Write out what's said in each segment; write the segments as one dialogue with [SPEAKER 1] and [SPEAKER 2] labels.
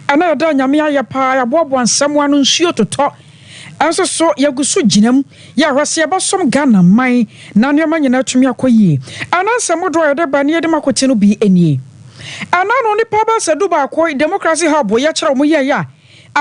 [SPEAKER 1] Ɛna yɛda Nyame ayɛ paa, yɛaboaboa nsɛm ano, nsuo totɔ ɛnso so yɛgu so gyina mu yɛahwɛ sɛ yɛbɛsom Ghana man na nneɛma nyinaa atumi akɔ yie. Ɛna nsɛm dodoɔ a yɛde ba ne yɛde mu akɔte no bi nie. Ɛna no nipa bɛsɛ 11 Democracy Hub yɛkyerɛ wɔn yɛyɛ a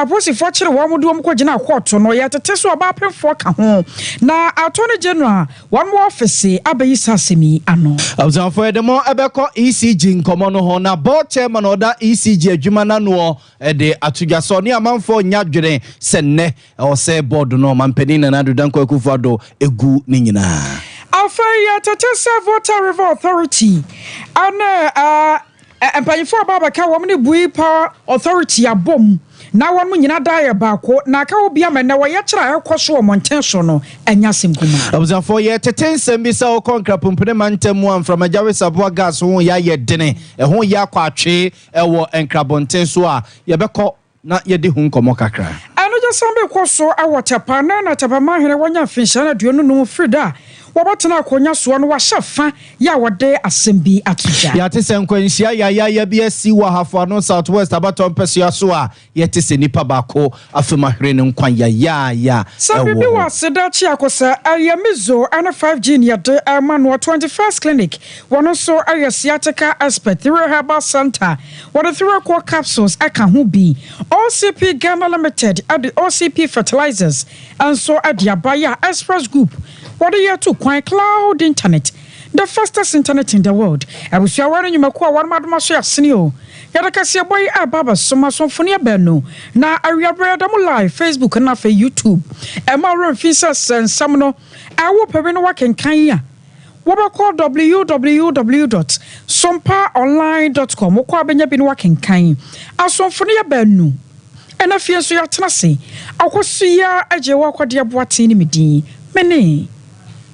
[SPEAKER 1] apolisifoɔ kyerɛ wɔn de wɔn kɔgyina kɔɔto no, yɛtete so ɔbaapemfoɔ ka ho na Attorney General wɔn wɔ ɔfisi abɛyi saa asɛm yi ano.
[SPEAKER 2] Abusuafoɔ, yɛde mo ɛbɛkɔ ECG nkɔmɔ no ho na board chairman a ɔda ECG adwuma n'anoɔ ɛde ato dwa sɛ ɔne amanfoɔ nya dwene sɛ nnɛ ɛwɔ sɛ board no ɔmampanin Nana Addo Dankwa Akufo-Addo egu ne nyinaa.
[SPEAKER 1] Afei yɛtete sɛ Volta River Authority ɛne mpanyinfoɔ a aba abɛka wɔn ne Bui Power Authority abom na wɔn nyinaa da yɛ baako na aka wo bi ama nnɛ wɔyɛ kyerɛ a ɛkɔ so wɔ mmɔnten so no ɛnya asɛm kumaa.
[SPEAKER 2] Abusuafoɔ, yɛtete nsɛm bi sɛ wokɔ Nkrapompene mantam mu a, mframagya wesaboa gas ho yɛ ayɛ dene, ɛho yɛ akɔ atwee ɛwɔ Nkrabɔnten so a, yɛbɛkɔ na yɛde ho nkɔmmɔ kakra.
[SPEAKER 1] Ɛno gye san bi kɔ so ɛwɔ Tɛpa na Tɛpa mahene wɔnya mfinhyia no 25 firi da a wɔbɛtena akonnwa soɔ no, wahyɛ fa yɛ a wɔde asɛm bi ato gya.
[SPEAKER 2] Yɛate sɛ nkwanhyia yayaya bi asi wɔ Ahafoano South West abatɔ mpɛsoa so a, yɛte sɛ nipa baako afei ahwere ne nkwa yayaaya.
[SPEAKER 1] Sɛ biribi
[SPEAKER 2] ɛwɔ
[SPEAKER 1] wɔ
[SPEAKER 2] hɔ.
[SPEAKER 1] Aseda akyi akɔ sɛ ɛyɛ mizo ɛne 5G ne yɛde ɛma no 21st Clinic, wɔn nso ɛyɛ sciatica expert, Three Herbal Center, wɔde Three Core capsules ɛka ho bi. OCP Ghana Limited ɛde OCP fertilizers nso ɛde aba yɛ a Express Group wɔde yɛ to kwan, cloud internet, the fastest internet in the world. Abusuawa no nnwumakuo a wɔn adoma so yɛ asene o. Yɛde kaseɛbɔ yi aba abɛsom asomfo baanu na awiaberɛ yɛda mo live Facebook na afei YouTube. Ɛma werɛ sɛ nsɛm no ɛwɔ pɛbi no wakenkan a, wɔbɛkɔ www.sompaonline.com. Wokɔ abɛnya bi no wakenkan. Asomfo no yɛ baanu ɛna fie nso yɛatena se akɔso yi a agye wɔ akɔde aboaten ne me din mene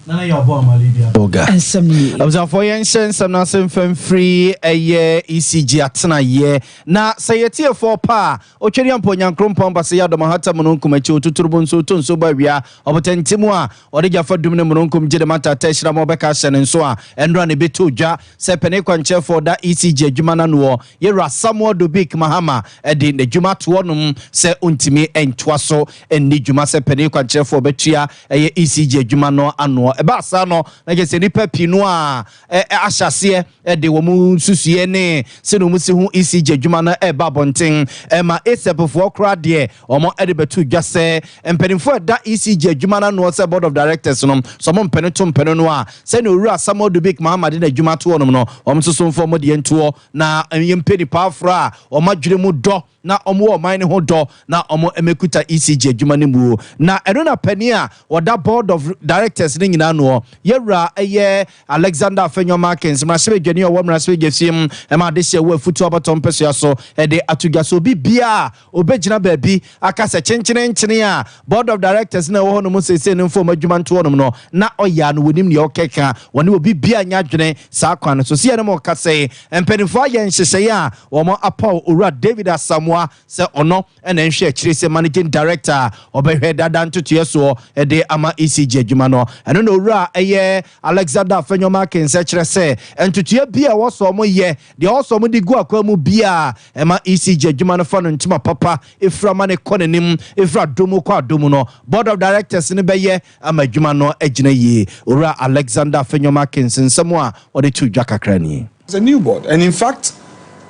[SPEAKER 2] Ɔga.
[SPEAKER 1] Nsɛm no yie.
[SPEAKER 2] Abusuafoɔ, yɛnhyɛ nsɛm no ase mfamfiri ɛyɛ ECG atenaeɛ na sɛ yɛtiefoɔ pa a ɔtwari ampa Onyankrompɔn ba sɛ yɛ adɔmahata mununkum akyi otuturubu nso ɔtɔ nso ba awia ɔbɔtɛnte mu a ɔde gyafa dum ne mununkum gye de matata ahyira ma ɔbɛka ahyɛ ne nso a ɛnora ne bɛtɔ dwa sɛ pɛne kwankyerɛfoɔ da ECG adwuma no anoɔ, yɛwura Samuel Dobik Mahama, ɛde n'adwuma toɔ nom sɛ ɔntumi ntoa so nni dwuma sɛ pɛne kwankyerɛfoɔ bɛtua ɛyɛ ECG adwuma no anoɔ. Ɛbaa saa no na kyerɛ sɛ nnipa pii no a ahyɛ aseɛ ɛde wɔn nsusuiɛ ne sɛdeɛ wɔn si ho ECG adwuma no ɛreba abɔnten. Ɛma ASEP-foɔ koraa deɛ, wɔn ɛde bɛto dwa sɛ mpanimfoɔ a ɛda ECG adwuma no anoɔ sɛ board of directors no sɛ wɔn mpɛne to mpɛne no a, sɛnea owura Samuel Dubik Mahama de n'adwuma to wɔnom no, wɔn nso so mfa wɔn deɛ ntoɔ na yɛmpɛ nipa aforɔ a wɔn adwene mu dɔ na wɔn wɔ ɔman no ho dɔ na wɔn mmɛkuta ECG adwuma no mu. Na ɛno na panin a wɔda board of directors no nyinaa noɔ, yɛwura ɛyɛ Alexander Afenyo Markins, mmarahyɛbadwani a ɔwɔ mmarahyɛbadwa mu ɛma adehyɛ wɔ afutuo abatɔ mpɛsoa so, ɛde ato dwa so obi bia a obɛgyina baabi aka sɛ kyenkyenenkyene a board of directors na ɛwɔ hɔ nom seesei no mfa ɔmo adwuma ntoɔ nom no na ɔyɛ a no wɔnim deɛ ɔkɛka wɔne obi bia nya adwene saa kwan no so. Si yɛne ma ɔka sɛ mpanimfoɔ ayɛ nhyehyɛeɛ a wɔn apaw owura David Asamoa sɛ ɔno ɛna nhwɛ akyire sɛ managing director a ɔbɛhwɛ dada ntotoeɛ soɔ ɛde ama ECG adwuma no. Ɛno na owura ɛyɛ Alexander Afenyo Markins kyerɛ sɛ ntotoeɛ bi a ɛwɔ sɛ ɔmo yɛ deɛ ɛwɔ sɛ ɔmo de gu akwan mu bi a ɛma ECG adwuma no fa no ntoma papa ɛfira ma ne kɔ n'anim, ɛfira adom kɔ adom no, board of directors no bɛyɛ ama adwuma no agyina yie. Owura Alexander Afenyo Markins nsɛm a ɔde to dwa kakra nie.
[SPEAKER 3] It's a new board. And in fact,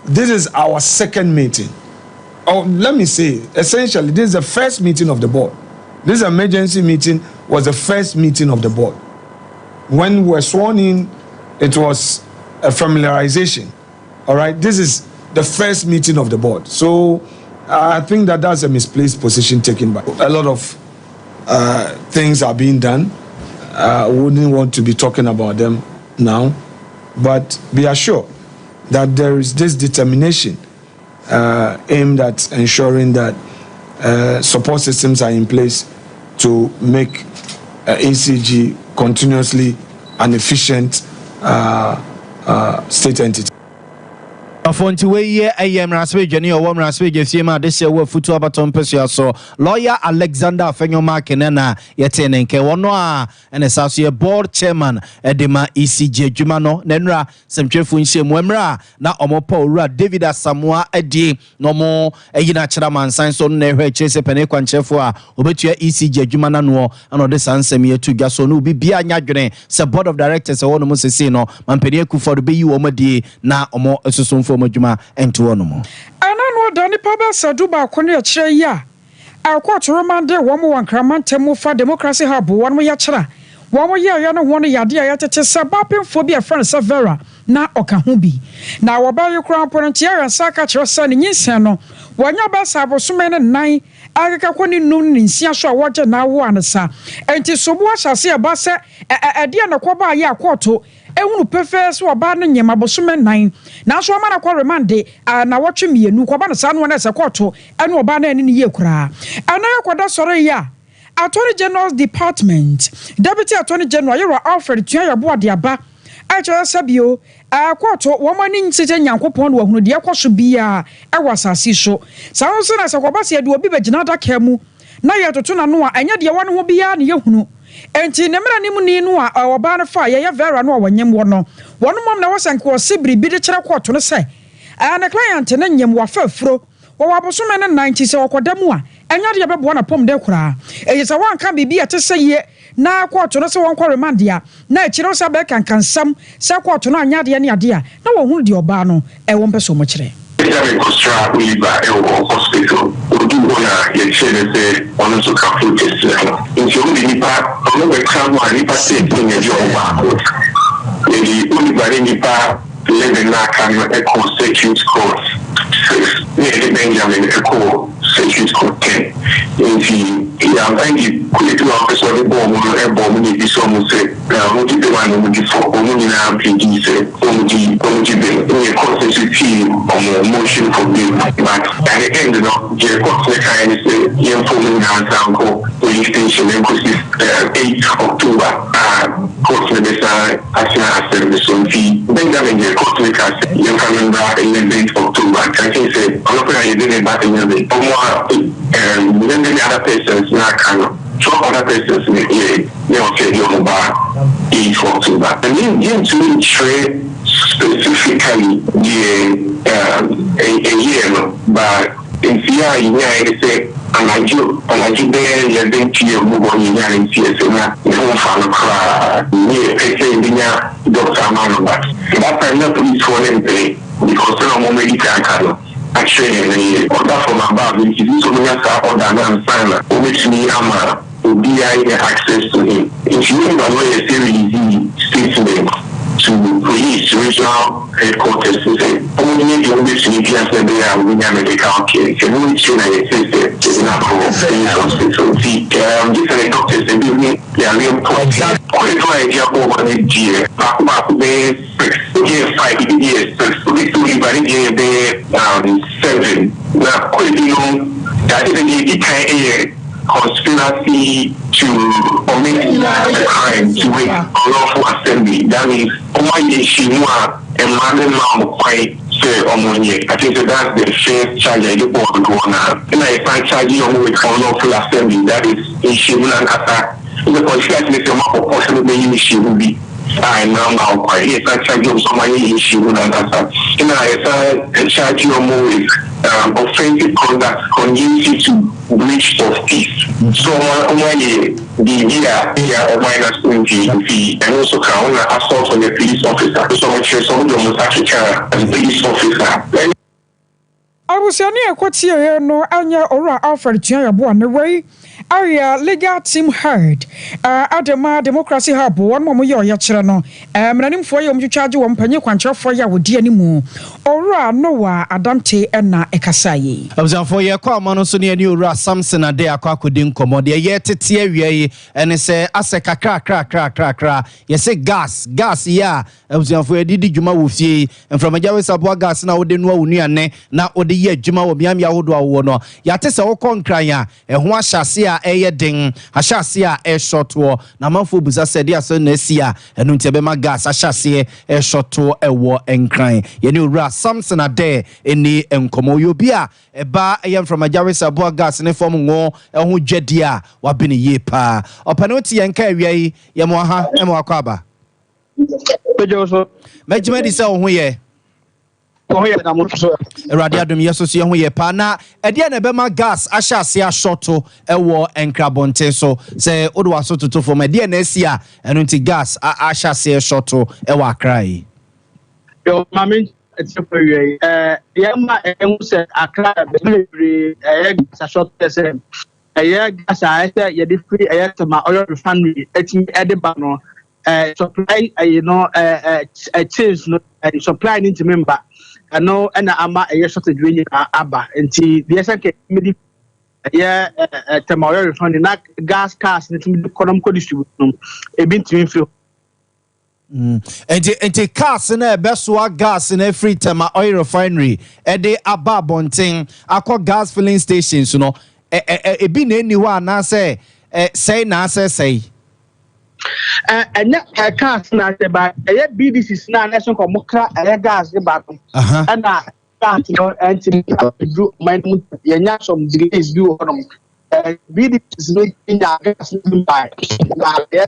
[SPEAKER 3] this is our second meeting. Or let me say, essentially, this is the first meeting of the board. This emergency meeting was the first meeting of the board. When we were sworn in, it was a familiarization. All right, this is the first meeting of the board. So I think that that's a misplaced position taken by a lot of things are being done. I wouldn't want to be talking about them now, but be assured that there is this determination aimed at ensuring that support systems are in place to make ECG continuously an efficient state entity.
[SPEAKER 2] Abusuafoɔ, nti wei yɛ ɛyɛ mmarahyɛbadwani a ɔwɔ mmarahyɛbadwa fie mu a adehyɛ wɔ Afutuo abatɔ mpɛsua so, Lawyer Alexander Afenyo Markin, na yɛtee ne nkɛ wɔno a ɛne saa so yɛ board chairman ɛde ma ECG adwuma no. Na nnura sɛmtwerɛfoɔ nhyia mu mmerɛ a na ɔmopɔ Owura David Asamoa adie na ɔmo ayi no akyerɛ amansan so no, na ɛhwɛ akyerɛ sɛ panin kwankyerɛfoɔ a ɔbɛtua ECG adwuma no anoɔ, ɛna ɔde saa nsɛm yi ato dwa so no, obi biara nya adwene sɛ board of directors ɛwɔ no mu sesei no, mampanin Akufo Addo bɛyi wɔn adie na ɔmo soso mfo ɔmo adwuma nto hɔ nom.
[SPEAKER 1] Ɛna no ɔda nipa bɛsɛ 11 ne akyerɛ yi a ɛkɔɔto remande wɔn wɔ Nkrama ntam fa Democracy Hub wɔn yɛ kyerɛ wɔn yɛɛyɛ no ho no, yadeɛ a yɛtete sɛ baapemfoɔ bi a ɛfrɛ no sɛ Vera na ɔka ho bi na wɔbɛyɛ koraa mpo no, nti yɛyɛ nsa aka kyerɛ sɛ ne nyinsɛn no wɔanya bɛsɛ abosome ne 4 akeka kɔ ne 5 ne 6 so a wɔgye n'awo anesa. Nti sobo ahyɛ ase ɛba sɛ ɛdeɛ na kɔba ayɛ akɔɔto ehunu pɛfɛɛ sɛ ɔbaa no nyɛm abosome 4, nanso ɔma no akɔ remande na wɔtwe 2 kɔba no saa no wɔn ɛsɛ kɔɔto ɛne ɔbaa no ɛne ne yie koraa. Ɛna yɛkɔda sɔre yi a, Attorney General's Department Deputy Attorney General Yɛwura Alfred Tuah-Yeboah de aba ɛkyerɛ sɛ bio kɔɔto wɔn ani nsesɛ Nyankopɔn na wɔhunu deɛ ɛkɔ so biara ɛwɔ asase so. Saa nso na sɛ kɔba sɛ yɛde obi bɛgyina adaka mu na yɛtoto n'ano a, ɛnyɛ deɛ wɔ ne ho biara ne yɛhunu. Enti ne mmerɛ ne mu ni no a ɔbaa no fa yɛyɛ Vera no a wɔnyem wɔ no, wɔn mmom na wɔsɛ nka ɔse biribi de kyerɛ kɔɔto no sɛ ne client ne nyem wafa afuro, wɔwɔ abosome ne 4, nti sɛ ɔkɔda mu a, ɛnyɛ deɛ bɛboa n'apɔm de koraa. Ɛyɛ sɛ wɔanka biribi a ɛte sɛ yie na kɔɔto no sɛ wɔnkɔ remand a, na akyire wo sɛ bɛka nkansɛm sɛ kɔɔto no anyɛ adeɛ ne adeɛ a na wɔhunu deɛ ɔbaa no ɛwɔ mpɛ sɛ ɔmo kyerɛ.
[SPEAKER 4] Ɛgya mekɔsra Oliver ɛwɔ hospital. Ɔduu hɔ na yɛkyerɛ no sɛ ɔno nso ka protest no ho, nti ɔmo de nipa ɔmo bɛka ho a, nipa 13 yɛde ɔmo baako. Yɛde Oliver ne nipa 11 na aka no ɛkɔ Circuit Court 6, ne yɛde Benjamin ɛkɔ Circuit Court 10. Nti yɛamfa de kuletu a ɔpɛ sɛ ɔde bɔɔ ɔmo no ɛbɔ ɔmo, na ebi sɛ ɔmo sɛ na ɔmo gye bem a na ɔmo gye fɔ. Ɔmo nyinaa plead sɛ ɔmo gye bem, ne court nso tii ɔmo motion for bail. But at the end no, deɛ court ne kan ne sɛ yɛmfa ɔmo nyinaa nsa nkɔ police station nkɔsi 8 October a court ne bɛsa atena asɛm no so. Nti Benjamin deɛ, court ne ka sɛ yɛmfa no mbra 11 October. Nti I think sɛ ɔno koraa yɛde ne ba 11. Ɔmo a ne other persons na aka no, 12 other persons ne yɛ ne ɔsɛ de ɔmo ba 8 October. Ɛne yɛntumi nkyerɛ specifically deɛ ɛyɛ no, but nti a yɛnyaeɛ ne sɛ anadwo bɛyɛ 11 p.m. mu hɔ, yɛnya ne ntiɛ sɛ na ne ho mfa no koraa, ne yɛpɛ sɛ yɛbɛnya doctor ama no, but that time na policefoɔ ne mpene because na ɔmo mɛdi kan ka no akyerɛ yɛn no yɛ order from above. Nti bi sɛ ɔmonya saa order no ansa na wɔbɛtumi ama obiara yɛ access to him. Nti yɛn na no yɛ sɛ release statement to police regional headquarters sɛ ɔmo nyɛ deɛ ɔmo bɛtumi bi asɛ bɛyɛ a wɔbɛnya medical care. Sɛ mo nkyɛn na yɛsɛ sɛ yɛde no akɔ police hospital. Nti gye sɛ ne doctors ebi hu yareɛ pɔtee. Kɔlɛtɔ a yɛde abɔ ɔmo no deɛ, baako baako bɛyɛ six, ebi yɛ five, ebi yɛ six, obi sɛ Oliver ne deɛ yɛ bɛyɛ seven. Na kɔlɛtɔ no ade sɛ deɛ edi kan yɛ conspiracy to commit a crime to wit, unlawful assembly. That means ɔmo ayɛ nhyiamu a mmaa ne mmaa ɔmo kwan sɛ ɔmo nyɛ. I think so that's the first charge a yɛde bɔɔ dodoɔ naa. Ɛna yɛsan charge ɔmo with unlawful assembly, that is nhyiamu nankasa. The conspiracy ne sɛ ɔmo abɔ pɔ sɛ ɔmo bɛyɛ nhyiamu bi a mmaa mmaa ɔmo kwan. Ɛna yɛsan charge ɔmo sɛ ɔmo ayɛ nhyiamu nankasa. Ɛna yɛsan charge ɔmo with offensive conduct conducive to breach of peace. So ɔmo ayɛ biribi a ɛyɛ ɔman na so nti ɛno nso ka ho, na assault on the police officer nso, ɔmo kyerɛ sɛ ɔmo de ɔmo nsa keka police officer.
[SPEAKER 1] Abusuani a ɛkɔtieɛ no anyɛ Owura Alfred Tuah-Yeboah ne wei ayɛ legal team head adema Democracy Hub, wɔn a wɔyɛ ɔyɛkyerɛ no, mmaranimfoɔ yɛ wɔn twitwa agye wɔn panyin kwankyerɛfoɔ yɛ a wɔdi anim, Owura Noah Adamte, ɛna ɛkasa yi.
[SPEAKER 2] Abusuafoɔ, yɛkɔ ama no so ne ɛne Owura Samson Ade akɔ akɔdi nkɔmmɔ. Deɛ yɛtete awia yi ɛne sɛ asɛ kakrakrakrakrakra yɛsɛ gas yi a abusuafoɔ yɛde di dwuma wɔ fie, mframagya wesaboa gas na wode noa wo nnuane na wode yɛ adwuma wɔ mmeammea ahodoɔ a wowɔ no. Yɛate sɛ wokɔ Nkran a, ɛho ahyɛ ase a ɛyɛ den, ahyɛ ase a ɛreshɔtoɔ, na amanfoɔ bisa sɛ ɛdeɛ asɛm na asi a ɛno nti ɛbɛma gas ahyɛ aseɛ ɛreshɔto wɔ Nkran. Yɛne Owura Samson Adair nni nkɔmmɔ. Ɔyɛ obi a ɛba ɛyɛ mframagya wesaboa gas ne fam ngo ho dwadie a wabene yie paa. Ɔpɛne wote yɛn nka awia yi, yɛma waha ma wakɔ aba. Mɛgyima di sɛ wo ho yɛ. Awurade adom yɛ so so yɛ ho yɛ paa. Na ɛdeɛ na ɛbɛma gas ahyɛ ase asɔto ɛwɔ nkrabɔnten so sɛ wode waso toto fam, ɛdeɛ na asi a ɛno nti gas ahyɛ ase ɛsɔto ɛwɔ Accra yi?
[SPEAKER 5] Yo, maame atiefo awia yi, yɛma ɛhu sɛ Accra bebree ɛyɛ gas asɔto sɛ ɛyɛ gas a ɛsɛ yɛde firi ɛyɛ Tema Oil Refinery ɛtumi ɛde ba no, supply ɛyi no, ɛɛ ɛɛ chains no, supply ne ntumi mba. Ɛno ɛna ama ɛyɛ shortage wei nyinaa aba. Nti deɛ sɛ nkɛ ɛtumi ɛyɛ ɛɛ Tema Oil Refinery na gas cars ne tumi de kɔnɔm kɔ distribute no, ebi ntumi mfiri.
[SPEAKER 2] Nti cars na ɛbɛsoa gas na afiri Tema Oil Refinery ɛde aba abɔnten akɔ gas filling stations no, ɛ ɛ ebi na ɛni hɔ anaasɛ sɛe na asɛ sɛe?
[SPEAKER 5] Ɛnyɛ cars na asɛ ba, ɛyɛ BDCs na anɛso nkɔ mo kra ɛyɛ gas de ba no, ɛna gas no ɛntumi abɛduru ɔman no mu. Yɛnya some delays bi wɔ hɔnom. BDCs no nya gas no bi ba na
[SPEAKER 2] yɛ.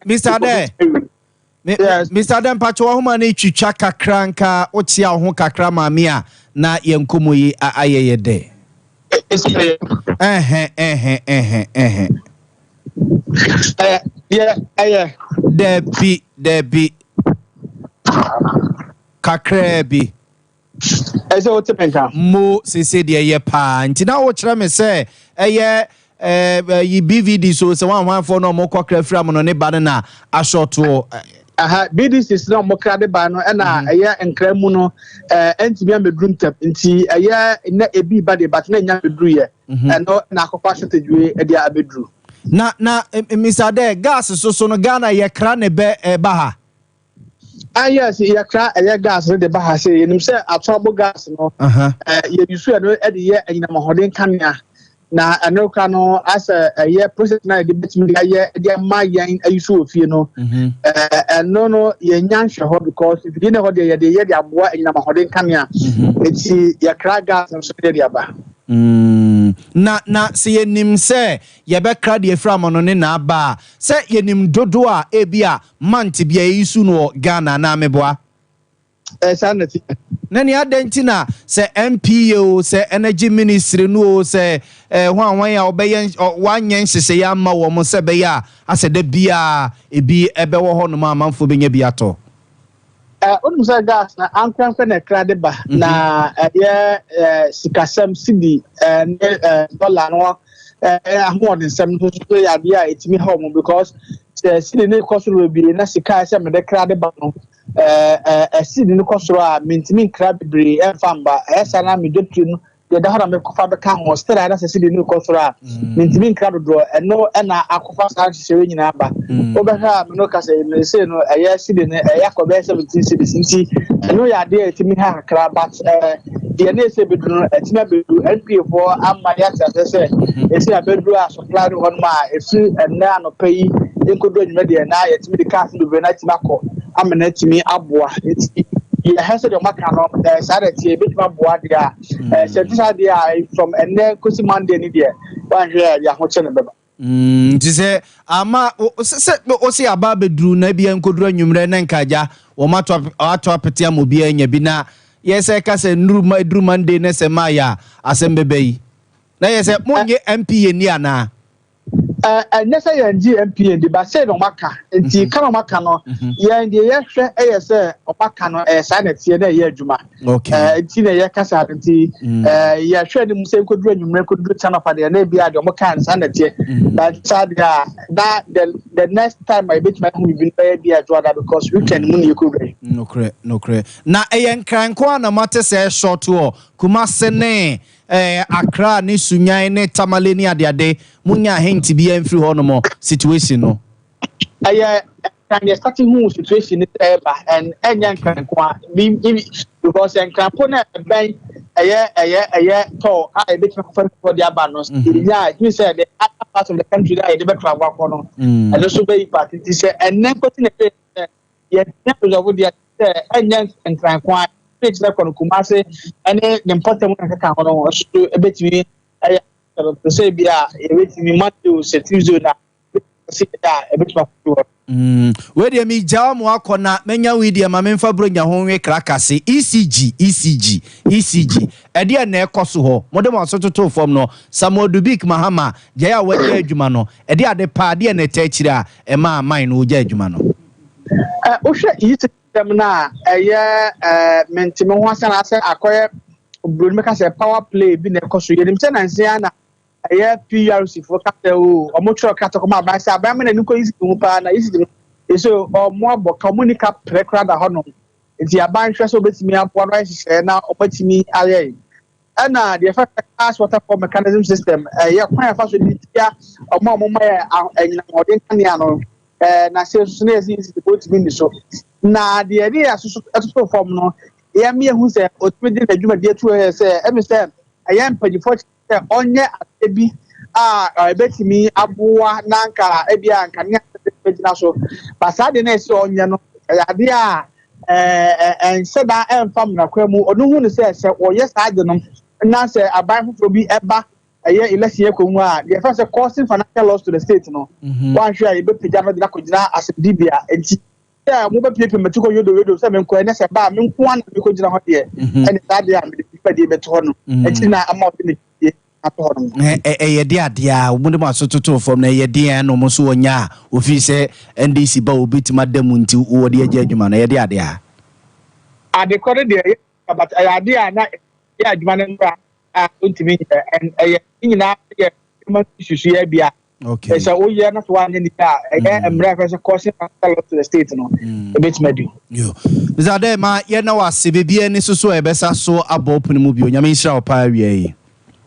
[SPEAKER 2] Mr. Ade. Yes. Mr. Ade, mpakyɛ wahoma no twitwa kakra, nka wokyea wo ho kakra maame a na yɛn nkɔmmɔ yi ayɛ yɛ dɛ. Ɛhɛ ɛhɛ ɛhɛ ɛhɛ.
[SPEAKER 5] Ɛyɛ ɛyɛ.
[SPEAKER 2] Dabi dabi, kakraa bi.
[SPEAKER 5] Ɛsɛ wote me nka.
[SPEAKER 2] Mo sese deɛ yɛ paa. Nti na wokyerɛ me sɛ ɛyɛ yi BVD so sɛ wanhwanfoɔ no ɔmo kɔkra firi amono ne ba no na asɔtoɔ.
[SPEAKER 5] Aha, BDCs na ɔmo kra de ba no, ɛna ɛyɛ nkra mu no ɛntumi ameduru ntɛm, nti ɛyɛ na ebi ba de, but na enya ameduru yɛ. Ɛno na akɔfa shortage wei ɛde abɛduru.
[SPEAKER 2] Na Mr. Ade, gas so no, Ghana yɛkra ne bɛ ɛba ha?
[SPEAKER 5] Ah yes, yɛkra ɛyɛ gas no de ba ha. Sɛ yɛnim sɛ atoabo gas no, yɛde su ɛno ɛde yɛ anyinam ahoɔden kanea, na ɛno kora no asɛ ɛyɛ process na yɛde bɛtumi de ayɛ de ama yɛn ayi so wɔ fie no, ɛno no yɛnya nhwɛ hɔ because mfidie no hɔ deɛ yɛde yɛ de aboa anyinam ahoɔden kanea, eti yɛkra gas nso de aba.
[SPEAKER 2] Na sɛ yɛnim sɛ yɛbɛkra deɛ firi ama no ne n'aba a, sɛ yɛnim dodoɔ a ebi a month bi a yɛyi so no wɔ Ghana anaa meboa?
[SPEAKER 5] Saa na ti.
[SPEAKER 2] Na nea adɛn nti na sɛ NPA o, sɛ Energy Ministry no o, sɛ hwan hwan a ɔbɛyɛ wanyɛ nhyehyɛeɛ ama wɔn sɛ bɛyɛ a asɛ da biara ebi ɛbɛwɔ hɔnom a amanfoɔ bɛnya bi atɔ?
[SPEAKER 5] Wonim sɛ gas na ankorankora na ɛkra de ba, na ɛyɛ sikasɛm, cedi ne dollar no ahoɔdensɛm no nso so yɛ adeɛ a ɛtumi ha wɔn, because sɛ cedi ne kɔ soro bebree na sika a ɛsɛ mede kra de ba no, ɛɛ ɛɛ cedi no kɔ soro a, mentumi nkra bebree ɛmfa mba. Ɛyɛ saa na mede tiri no deɛ ɛda hɔ na mekɔfa bɛka ho still a, na sɛ cedi no kɔ soro a, mentumi nkra dodoɔ. Ɛno ɛna akɔfa saa nhyehyɛeɛ nyinaa ba. Wobɛhwɛ a, me no kasa yi mese no ɛyɛ cedi no ɛyɛ akɔ bɛyɛ 17 cedis, nti ɛno yɛ adeɛ a ɛtumi ha kakra, but deɛ ne ɛsɛ bɛduru no ɛtumi abɛduru. NPA foɔ ama yɛate asɛ sɛ ɛsɛ abɛduru a supply no hɔ nom a ɛfiri ɛnnɛ anɔpa yi nkɔduru anwummerɛ deɛ na yɛtumi de cars bebree na atumi akɔ ama no atumi aboa. Nti yɛhɛ sɛ deɛ ɔmaka no saa de teɛ, ɛbɛtumi aboa deɛ a sɛ ɛte saa deɛ a, from ɛnnɛ kɔsi Monday ni deɛ, woanhwɛ a deɛ ahokyɛ no bɛba.
[SPEAKER 2] Nti sɛ ama sɛ ɔsi aba abɛduru na ebi nkɔduru anwummerɛ na nkagya wɔn ato apete ama obiara anya bi, na yɛ sɛ ka sɛ nnuru ma eduru Monday ne sɛ maa yɛ a, asɛm bɛbɛ yi na yɛ sɛ monyɛ NPA ni anaa?
[SPEAKER 5] Ɛnyɛ sɛ yɛn gye NPA di ba sɛ na ɔmaka, nti ka na ɔmaka no, yɛn deɛ yɛhwɛ ɛyɛ sɛ ɔmaka no ɛyɛ saa na ɛteɛ na ɛyɛ adwuma. Nti na yɛka saa no, nti yɛhwɛ ne mu sɛ nkɔduru anwummerɛ, nkɔduru 10 anɔpa deɛ, na ebi a deɛ ɔmo no saa na ɛteɛ. Na saa deɛ a, na the next time a yɛbɛtumi ahu biribi no bɛyɛ bi adwoada, because weekend mu na yɛkɔwura yi.
[SPEAKER 2] Nokorɛ. Na ɛyɛ Nkranko a na mate sɛ short wɔ Kumase ne Accra ne Sunyani ne Tamale ne adeade, munya hint bi mfiri hɔ nom situation no?
[SPEAKER 5] Ɛyɛ Nkran yɛ starting hu situation ne sɛ ɛba, and ɛnyɛ Nkranko a bi, because Nkranko na ɛbɛn. Ɛyɛ ɛyɛ ɛyɛ tɔ a yɛbɛtumi akɔfa nkurɔfoɔ de aba no yɛnya a, ɛtumi sɛ the other part of the country a yɛde bɛtravel akɔ no, ɛno nso bɛyi part. Nti sɛ ɛnnɛ nkosi na ɛbɛyɛ sɛ yɛntumi aresolve deɛ sɛ ɛnyɛ Nkran ko a ɛkyerɛ kɔ no, Kumase ɛne ne mpɔtam na ɛkeka ho no nso ɛbɛtumi ɛyɛ sɛ bi a yɛbɛtumi Monday o, sɛ Tuesday na sɛ a ɛbɛtumi akɔto hɔ.
[SPEAKER 2] Wei deɛ, megyaa mo akɔ na mɛnya wei deɛ, ma memfa Buronya ho nwe krakase. ECG, ECG, ECG, ɛdeɛ na ɛkɔ so hɔ. Mode mo aso totoo fam no, Samuel Dubik Mahama gyae a wagya adwuma no, ɛde ade paa deɛ na ɛtɛ akyire a ɛma aman no wogya adwuma no?
[SPEAKER 5] Wohwɛ yi system no a, ɛyɛ menteme ho asa na asɛ akɔyɛ buroni bɛka sɛ power play bi na ɛkɔ so. Yɛnim sɛ nansia na ɛyɛ PURC foɔ kasa o, ɔmo twerɛ krataa kɔma aban sɛ aban ma n'ani kɔ ECG ho paa, na ECG no ɛsɛ ɔmo abɔ ka, ɔmo nika prɛ koraa da hɔnom, nti aban hwɛ sɛ obetumi aboa no ayɛ hyehyɛ na ɔmatumi ayɛ yi. Ɛna deɛ yɛfrɛ cash waterfall mechanism system, ɛyɛ kwan yɛfa so de tia ɔmo a ɔmo ma yɛ anyinam ɔden kanea no, na sɛ soso na yɛsi ECG fo otumi ni so, na deɛ yɛde yɛ asoso ɛtoto fam no, yɛn mi ehu sɛ otumi de n'adwumadie to yɛ sɛ ɛmi sɛ ɛyɛ mpanyinfoɔ sɛ ɔnyɛ adeɛ bi a ɛbɛtumi aboa na nka ebi a nkanea bɛgyina so ba. Saa deɛ na ɛsɛ ɔnyɛ no, ɛyɛ adeɛ a ɛnhyɛ da ɛnfa mmunakwa mu. Ɔno hu no sɛ ɔyɛ saa ade no na sɛ aban foforɔ bi ɛba, ɛyɛ election yɛ kɔ mu a, deɛ ɛfɛ sɛ causing financial loss to the state no, wɔanhwɛ a yɛbɛpagya no de no akɔgyina asɛmdibea. Nti sɛ mobɛpiapia mati kɔ yodo yodo sɛ menkɔ ɛnɛ sɛ ba a menko ana mekɔgyina hɔ deɛ, ɛne saa deɛ a mede dwumadie bɛto hɔ no akyi na ama ɔde ne dwumadie ato hɔ no.
[SPEAKER 2] Ɛyɛ de adeɛ a wɔde mo aso totoo fam no, ɛyɛ deɛ na ɔmo nso wɔnya a ofii sɛ NDC ba obɛtumi ada mu, nti wɔde agya adwuma no, ɛyɛ de adeɛ a
[SPEAKER 5] Adekɔ no deɛ ɛyɛ, but ɛyɛ adeɛ a na yɛ adwuma no mmra a ɔntumi nyɛ. Ɛyɛ ne nyinaa yɛ human issues yɛ bi a sɛ woyɛ no so woanyɛ ne a, ɛyɛ mmerɛ a ɛfɛ sɛ causing financial loss to the state no, ɛbɛtumi adi.
[SPEAKER 2] Yo, Mr. Adɛ, ma yɛna wɔ ase biribiara ni so a yɛbɛsa so abɔ pono mu bio. Nyame nhyira wo paa awia yi.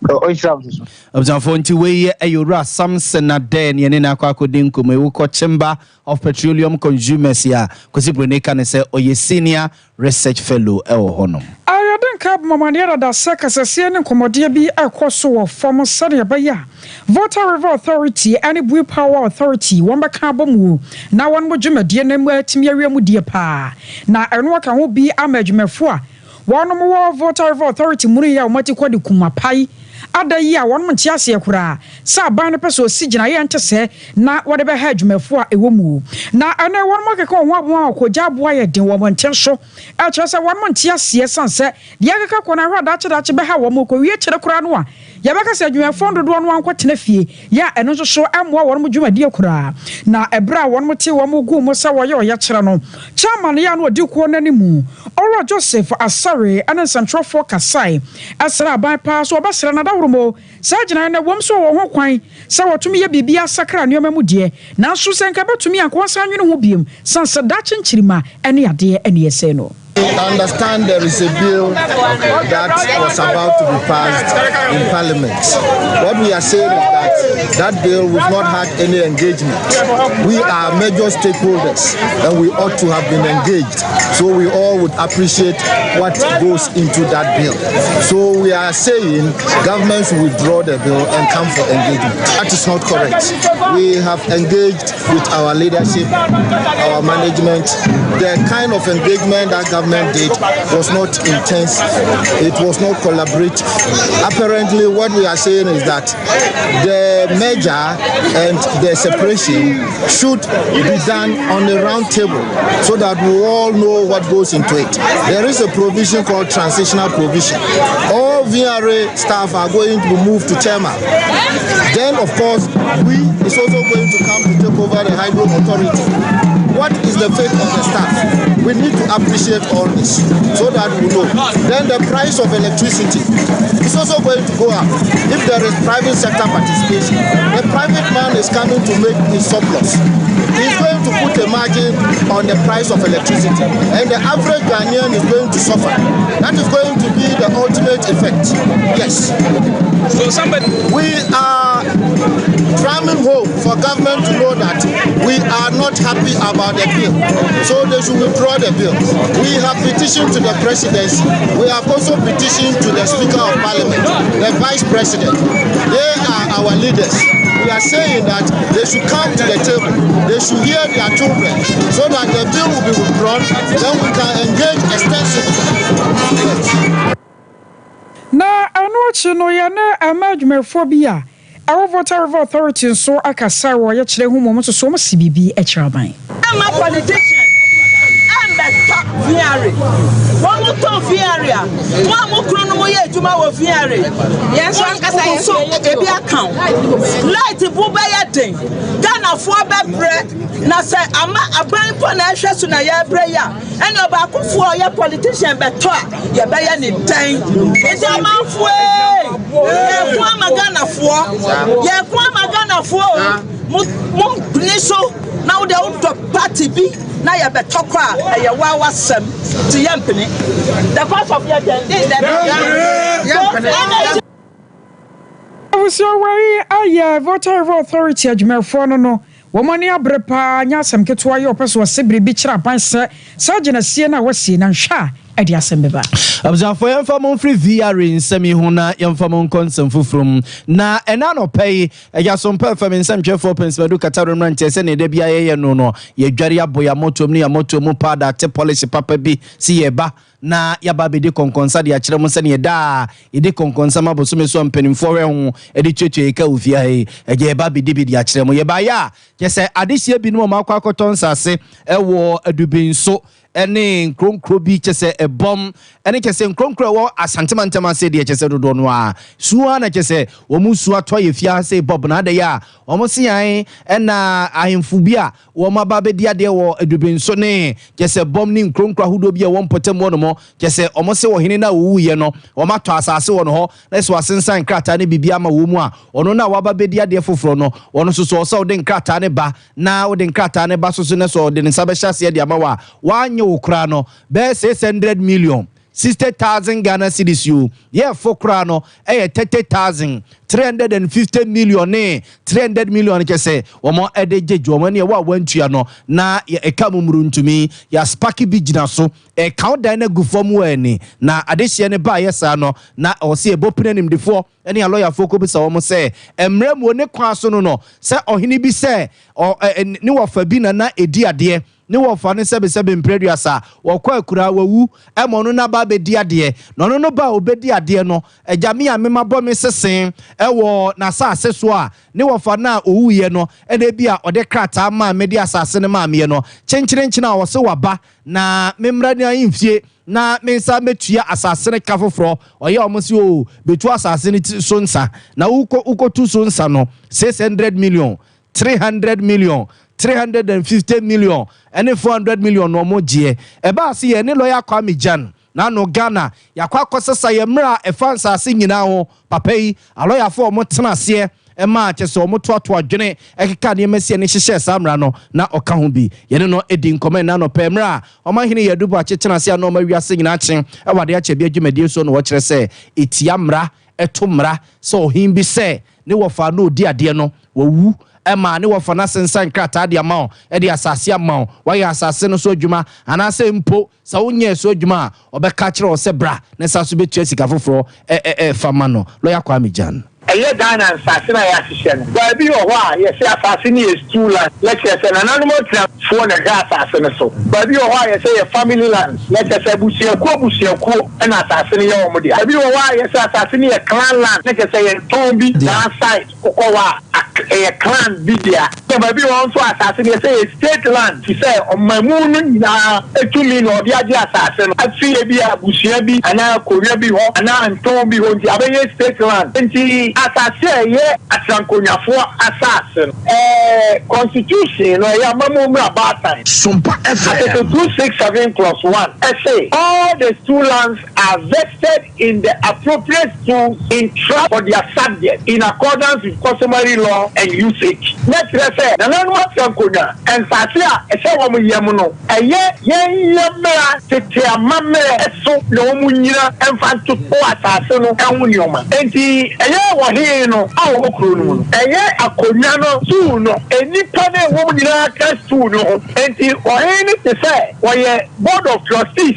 [SPEAKER 5] Ɔnhyira wo so.
[SPEAKER 2] Abusuafoɔ, nti wei ɛyɛ Owura Samson Adɛ ne yɛne no akɔ akɔdi nkɔmmɔ yi. Wokɔ Chamber of Petroleum Consumers a, Kwasi Broni ka ne sɛ ɔyɛ senior research fellow ɛwɔ hɔnom.
[SPEAKER 1] Ayɔde nka abomamadeɛ dada sɛ kasaseɛ ne nkɔmmɔdeɛ bi ɛkɔ so wɔ fam sɛdeɛ ɛbɛyɛ a Volta River Authority ne Bui Power Authority wɔn bɛka abɔ mu na wɔn mo dwumadie no mu atumi awie mu die paa, na ɛno aka ho bi ama adwumafoɔ a wɔn wɔ Volta River Authority mu no yi a wɔn ati kɔ de kum apae ada yi a wɔn nte aseɛ koraa sɛ aban no pɛ sɛ ɔsi gyinaeɛ nte sɛ na wɔde bɛha adwumafoɔ a ɛwɔ mu, na ɛnɛ wɔn akeka wɔn ho aboa a ɔkɔgya aboa yɛ den wɔ mmɔnten so, ɛkyerɛ sɛ wɔn nte aseɛ san sɛ deɛ akeka kɔ no ahwɛ adakye bɛha wɔn kɔwie kyerɛ koraa no a yɛbɛka sɛ adwumayɛfoɔ dodoɔ no ankɔtena fie yɛ a, ɛno nso so ɛmmoa wɔn mo dwumadie koraa. Na ɛberɛ a wɔn te wɔn gu mu sɛ wɔyɛ ɔyɛkyerɛ no, chairman yɛ a no ɔdi kuo n'animu, Ɔwura Joseph Asare, ɛne nsɛntwerɛfoɔ kasae ɛsrɛ aban paa so ɔbɛsrɛ n'adaworo mo saa gyinaeɛ no. Ɛwɔm so wɔ ho kwan sɛ wɔtumi yɛ biribi asakra nneɛma mu deɛ, nanso sɛ nka bɛtumi anka wɔnsan nwene ho biem san sɛ daakye nkyirima ɛne adeɛ ɛne ɛsɛ no.
[SPEAKER 6] I understand there is a bill that was about to be passed in Parliament. What we are saying is that that bill, we've not had any engagement. We are major stakeholders and we ought to have been engaged. So we all would appreciate what goes into that bill. So we are saying government should withdraw the bill and come for engagement. That is not correct. We have engaged with our leadership, our management. The kind of engagement that government did was not intense. It was not collaborative. Apparently, what we are saying is that the merger and the separation should be done on a round table so that we all know what goes into it. There is a provision called transitional provision. All VRA staff are going to be moved to Tema. Then, of course, we is also going to come to take over the Hydro Authority. What is the fate of the staff? We need to appreciate all this so that we know. Then the price of electricity is also going to go up if there is private sector participation. The private man is coming to make his surplus. He's going to put a margin on the price of electricity, and the average Ghanaian is going to suffer. That is going to be the ultimate effect. Yes.
[SPEAKER 7] So somebody.
[SPEAKER 6] We are drumming home for government to know that we are not not happy about the bill, so they should withdraw the bill. We have petitioned to the presidency. We have also petitioned to the Speaker of Parliament, the Vice President. They are our leaders. We are saying that they should come to the table. They should hear their children so that the bill will be withdrawn. Then we can engage extensively. Yes.
[SPEAKER 1] Na ɛno akyi no, yɛne ɛma adwumayɛfoɔ bi a ɛwɔ Volta River Authority nso akasa wɔ yɛkyerɛ ho mmom nso so wɔn si biribi kyerɛ aban.
[SPEAKER 7] Ɛmma politician ɛmbɛtɔ VRA. Wɔn mo tɔn VRA a, mo a mo kunu no mo yɛ adwuma wɔ VRA,
[SPEAKER 8] Yɛn nso ankasa yɛn
[SPEAKER 7] nso ebi aka wo. Light bo bɛyɛ den, Ghanafoɔ bɛbrɛ, na sɛ ama aban mpo na ɛhwɛ so na yɛbrɛ yi a, Ɛne ɔbaakofoɔ a ɔyɛ politician bɛtɔ a yɛbɛyɛ ne dɛn? Nti amanfoɔ ee, yɛko ama Ghanafoɔ, yɛko ama Ghanafoɔ o, mo mo mpene so na wo deɛ wodɔ party bi na yɛbɛtɔ kɔ a ɛyɛ waa w'asɛm nti yɛmpene. The cause of yɛ dɛn? Yɛmpene.
[SPEAKER 1] Abusua wei ayɛ Volta River Authority adwumayɛfoɔ no no wɔn ani abere paa nyɛ asɛm ketewa yɛ ɔpɛ sɛ ɔse biribi kyerɛ aban sɛ saa gyinasie no a wasie no anhwɛ a ɛde asɛm bɛba.
[SPEAKER 2] Abusuafoɔ yɛmfa mo mfiri VRA nsɛm yi ho na yɛmfa mo nkɔ nsɛm foforɔ mu. Na ɛna anɔpa yi, Agya Sompa FM nsɛmtwerɛfoɔ Pɛnsimadu Kataro mmeranteɛ sɛdeɛ da biara yɛyɛ no no, yɛdware abɔ yɛn amɔtoam ne yɛn amɔtoam mu paada ate pɔlehye papa bi se yɛreba na yɛaba abɛdi kɔnkɔnsa de akyerɛ mo sɛdeɛ daa yɛdi kɔnkɔnsa ma bosome so a mpanimfoɔ hwɛ ho de tuatua yɛn ka wɔ fie ha yi. Agya, yɛba abɛdi bi de akyerɛ mo. Yɛbaeɛ a, kyerɛ sɛ adehyeɛ binom a wɔakɔ akɔtɔ nsase wɔ Adubinso ne nkuro nkuro bi, kyerɛ sɛ ɛbɔm ne kyerɛ sɛ nkuro nkuro a ɛwɔ Asante mantam ase deɛ, kyerɛ sɛ dodoɔ no ara su ara na kyerɛ sɛ wɔn su atɔ yɛ fie ha sei bɔb na adɛn a wɔn se an ɛna ahemfo bi a Wɔaba abɛdi adeɛ wɔ Adubenso ne kyɛ sɛ bɔm ne nkuro nkuro ahodoɔ bi a ɛwɔ mpɔtam hɔ nom. Kyɛ sɛ wɔn se ɔhene no a ɔwuiɛ no, wɔn atɔ asase wɔ no hɔ na sɛ wɔasensan nkrataa ne biribi ama wɔn mu a, ɔno no a waba abɛdi adeɛ foforɔ no, ɔno nso so ɔsɛ ɔde nkrataa no ba na wode nkrataa no ba so so na sɛ ɔde ne nsa bɛhyɛ aseɛ de ama wo a, wanyɛ wo koraa no bɛyɛ 600 million. 60,000 Ghana cedis o, yɛ fo koraa no ɛyɛ 30,000, 350 million ne 300 million kyɛ sɛ wɔn ɛde gyegye wɔn ɛne ɛwɔ a wɔantua no na ɛka mu mmuru ntumi yɛ aspaki bi gyina so ɛka wo dan no agu fam wɔ ani na adehyeɛ no baayɛ saa no na ɛwɔ sɛ yɛbɔ pini animdefoɔ ne alɔyafoɔ kɔbisa wɔn sɛ mmerɛ mu ne kwan so no no sɛ ɔhene bi sɛ ne wɔfa bi na na ɛdi adeɛ Ne wɔfa no sɛbesɛbe mprɛ aduasa, wɔkɔ akuraa, wawu, ɛma ɔno n'aba abɛdi adeɛ, na ɔno no ba a ɔbɛdi adeɛ no, agya me a mema bɔ me sese wɔ n'asase so a ne wɔfa no a ɔwuiɛ no na ebia ɔde krataa maa me de asase no maa meɛ no, kyenkyerenkyen a ɔse waba na memmra ne ahemfie na me nsa mɛtua asase no ka foforɔ, ɔyɛ wɔn se oo, bɛtu asase no so nsa, na wokɔ wokɔtu so nsa no, 600 million, 300 million, 350 million ɛne 400 million na ɔmo gyeɛ. Ɛbaa se yɛne lɔya Kwame Gyan na ano Ghana yɛakɔ akɔsesa yɛn mmra a ɛfa nsaase nyinaa ho. Papa yi, alɔyafoɔ a ɔmo tena aseɛ maa kyɛsɛ ɔmo toatoa dwene ɛkeka nneɛma si ɛne hyehyɛɛ saa mmra no na ɔka ho bi. Yɛne no di nkɔmmɔ ɛnnɛ anɔpa yi mmerɛ a Ɔmanhene Yadu Boakye tena ase a na ɔma wiase nyinaa kye ɛwɔ adeɛ akyɛ bia dwumadie soɔ na ɔkyerɛ sɛ ɛtia mmra ɛto mmra sɛ ɔhen bi sɛ ne wɔfa na ɔdi adeɛ no Wawu ma ne wɔfa no asensan krataa de ama wo, de asase ama wo, woayɛ asase no so adwuma, anaasɛ mpo sɛ wonyɛɛ so adwuma a, ɔbɛka akyerɛ wo sɛ bra na san so bɛtua sika foforɔ fa ma no. Lɔya Kwame Gyan.
[SPEAKER 9] Ɛyɛ Ghana nsase no a yɛahyehyɛ no. Baabi wɔ hɔ a yɛse asase no yɛ stool land, na kyerɛ sɛ nananom akunafoɔ na ɛhwɛ asase no so. Baabi wɔ hɔ a yɛsɛ yɛ family land, na kyerɛ sɛ abusuakuo abusuakuo na asase no yɛ wɔn dea. Baabi wɔ hɔ a yɛsɛ asase no yɛ clan land, na kyerɛ sɛ yɛntɔn bi saa site. Wokɔ hɔ a, ɛyɛ clan bi dea. Na baabi wɔ hɔ nso a asase no yɛsɛ ɛyɛ state land, te sɛ ɔman mu no nyinaa tumi na ɔde agye asase no afi ebia abusua bi anaa akonnwa bi hɔ anaa ntɔn bi hɔ nti abɛyɛ state land. Nti asase a ɛyɛ atenankonnwafoɔ asase no, ɛɛ constitution no ɛyɛ amammuo mmara baatan.
[SPEAKER 10] Sompa FM.
[SPEAKER 9] Article 267 clause 1 ɛse all the stool lands are vested in the appropriate stools in trust for their subjects in accordance with customary law. tenure and usage. Na kyerɛ sɛ, nananom atena nkonnwa, nsase a ɛhyɛ wɔn yam no, ɛyɛ yɛn yɛmmra tete amammerɛ so na wɔnnyina mfa ntoto asase no ho nneɛma. Enti ɛyɛ ɔhene no a ɔwɔ kuro no mu no, ɛyɛ akonnwa no, stool no, nnipa no a ɛwɔ mu nyinaa ka stool no ho. Enti ɔhene no te sɛ ɔyɛ board of trustees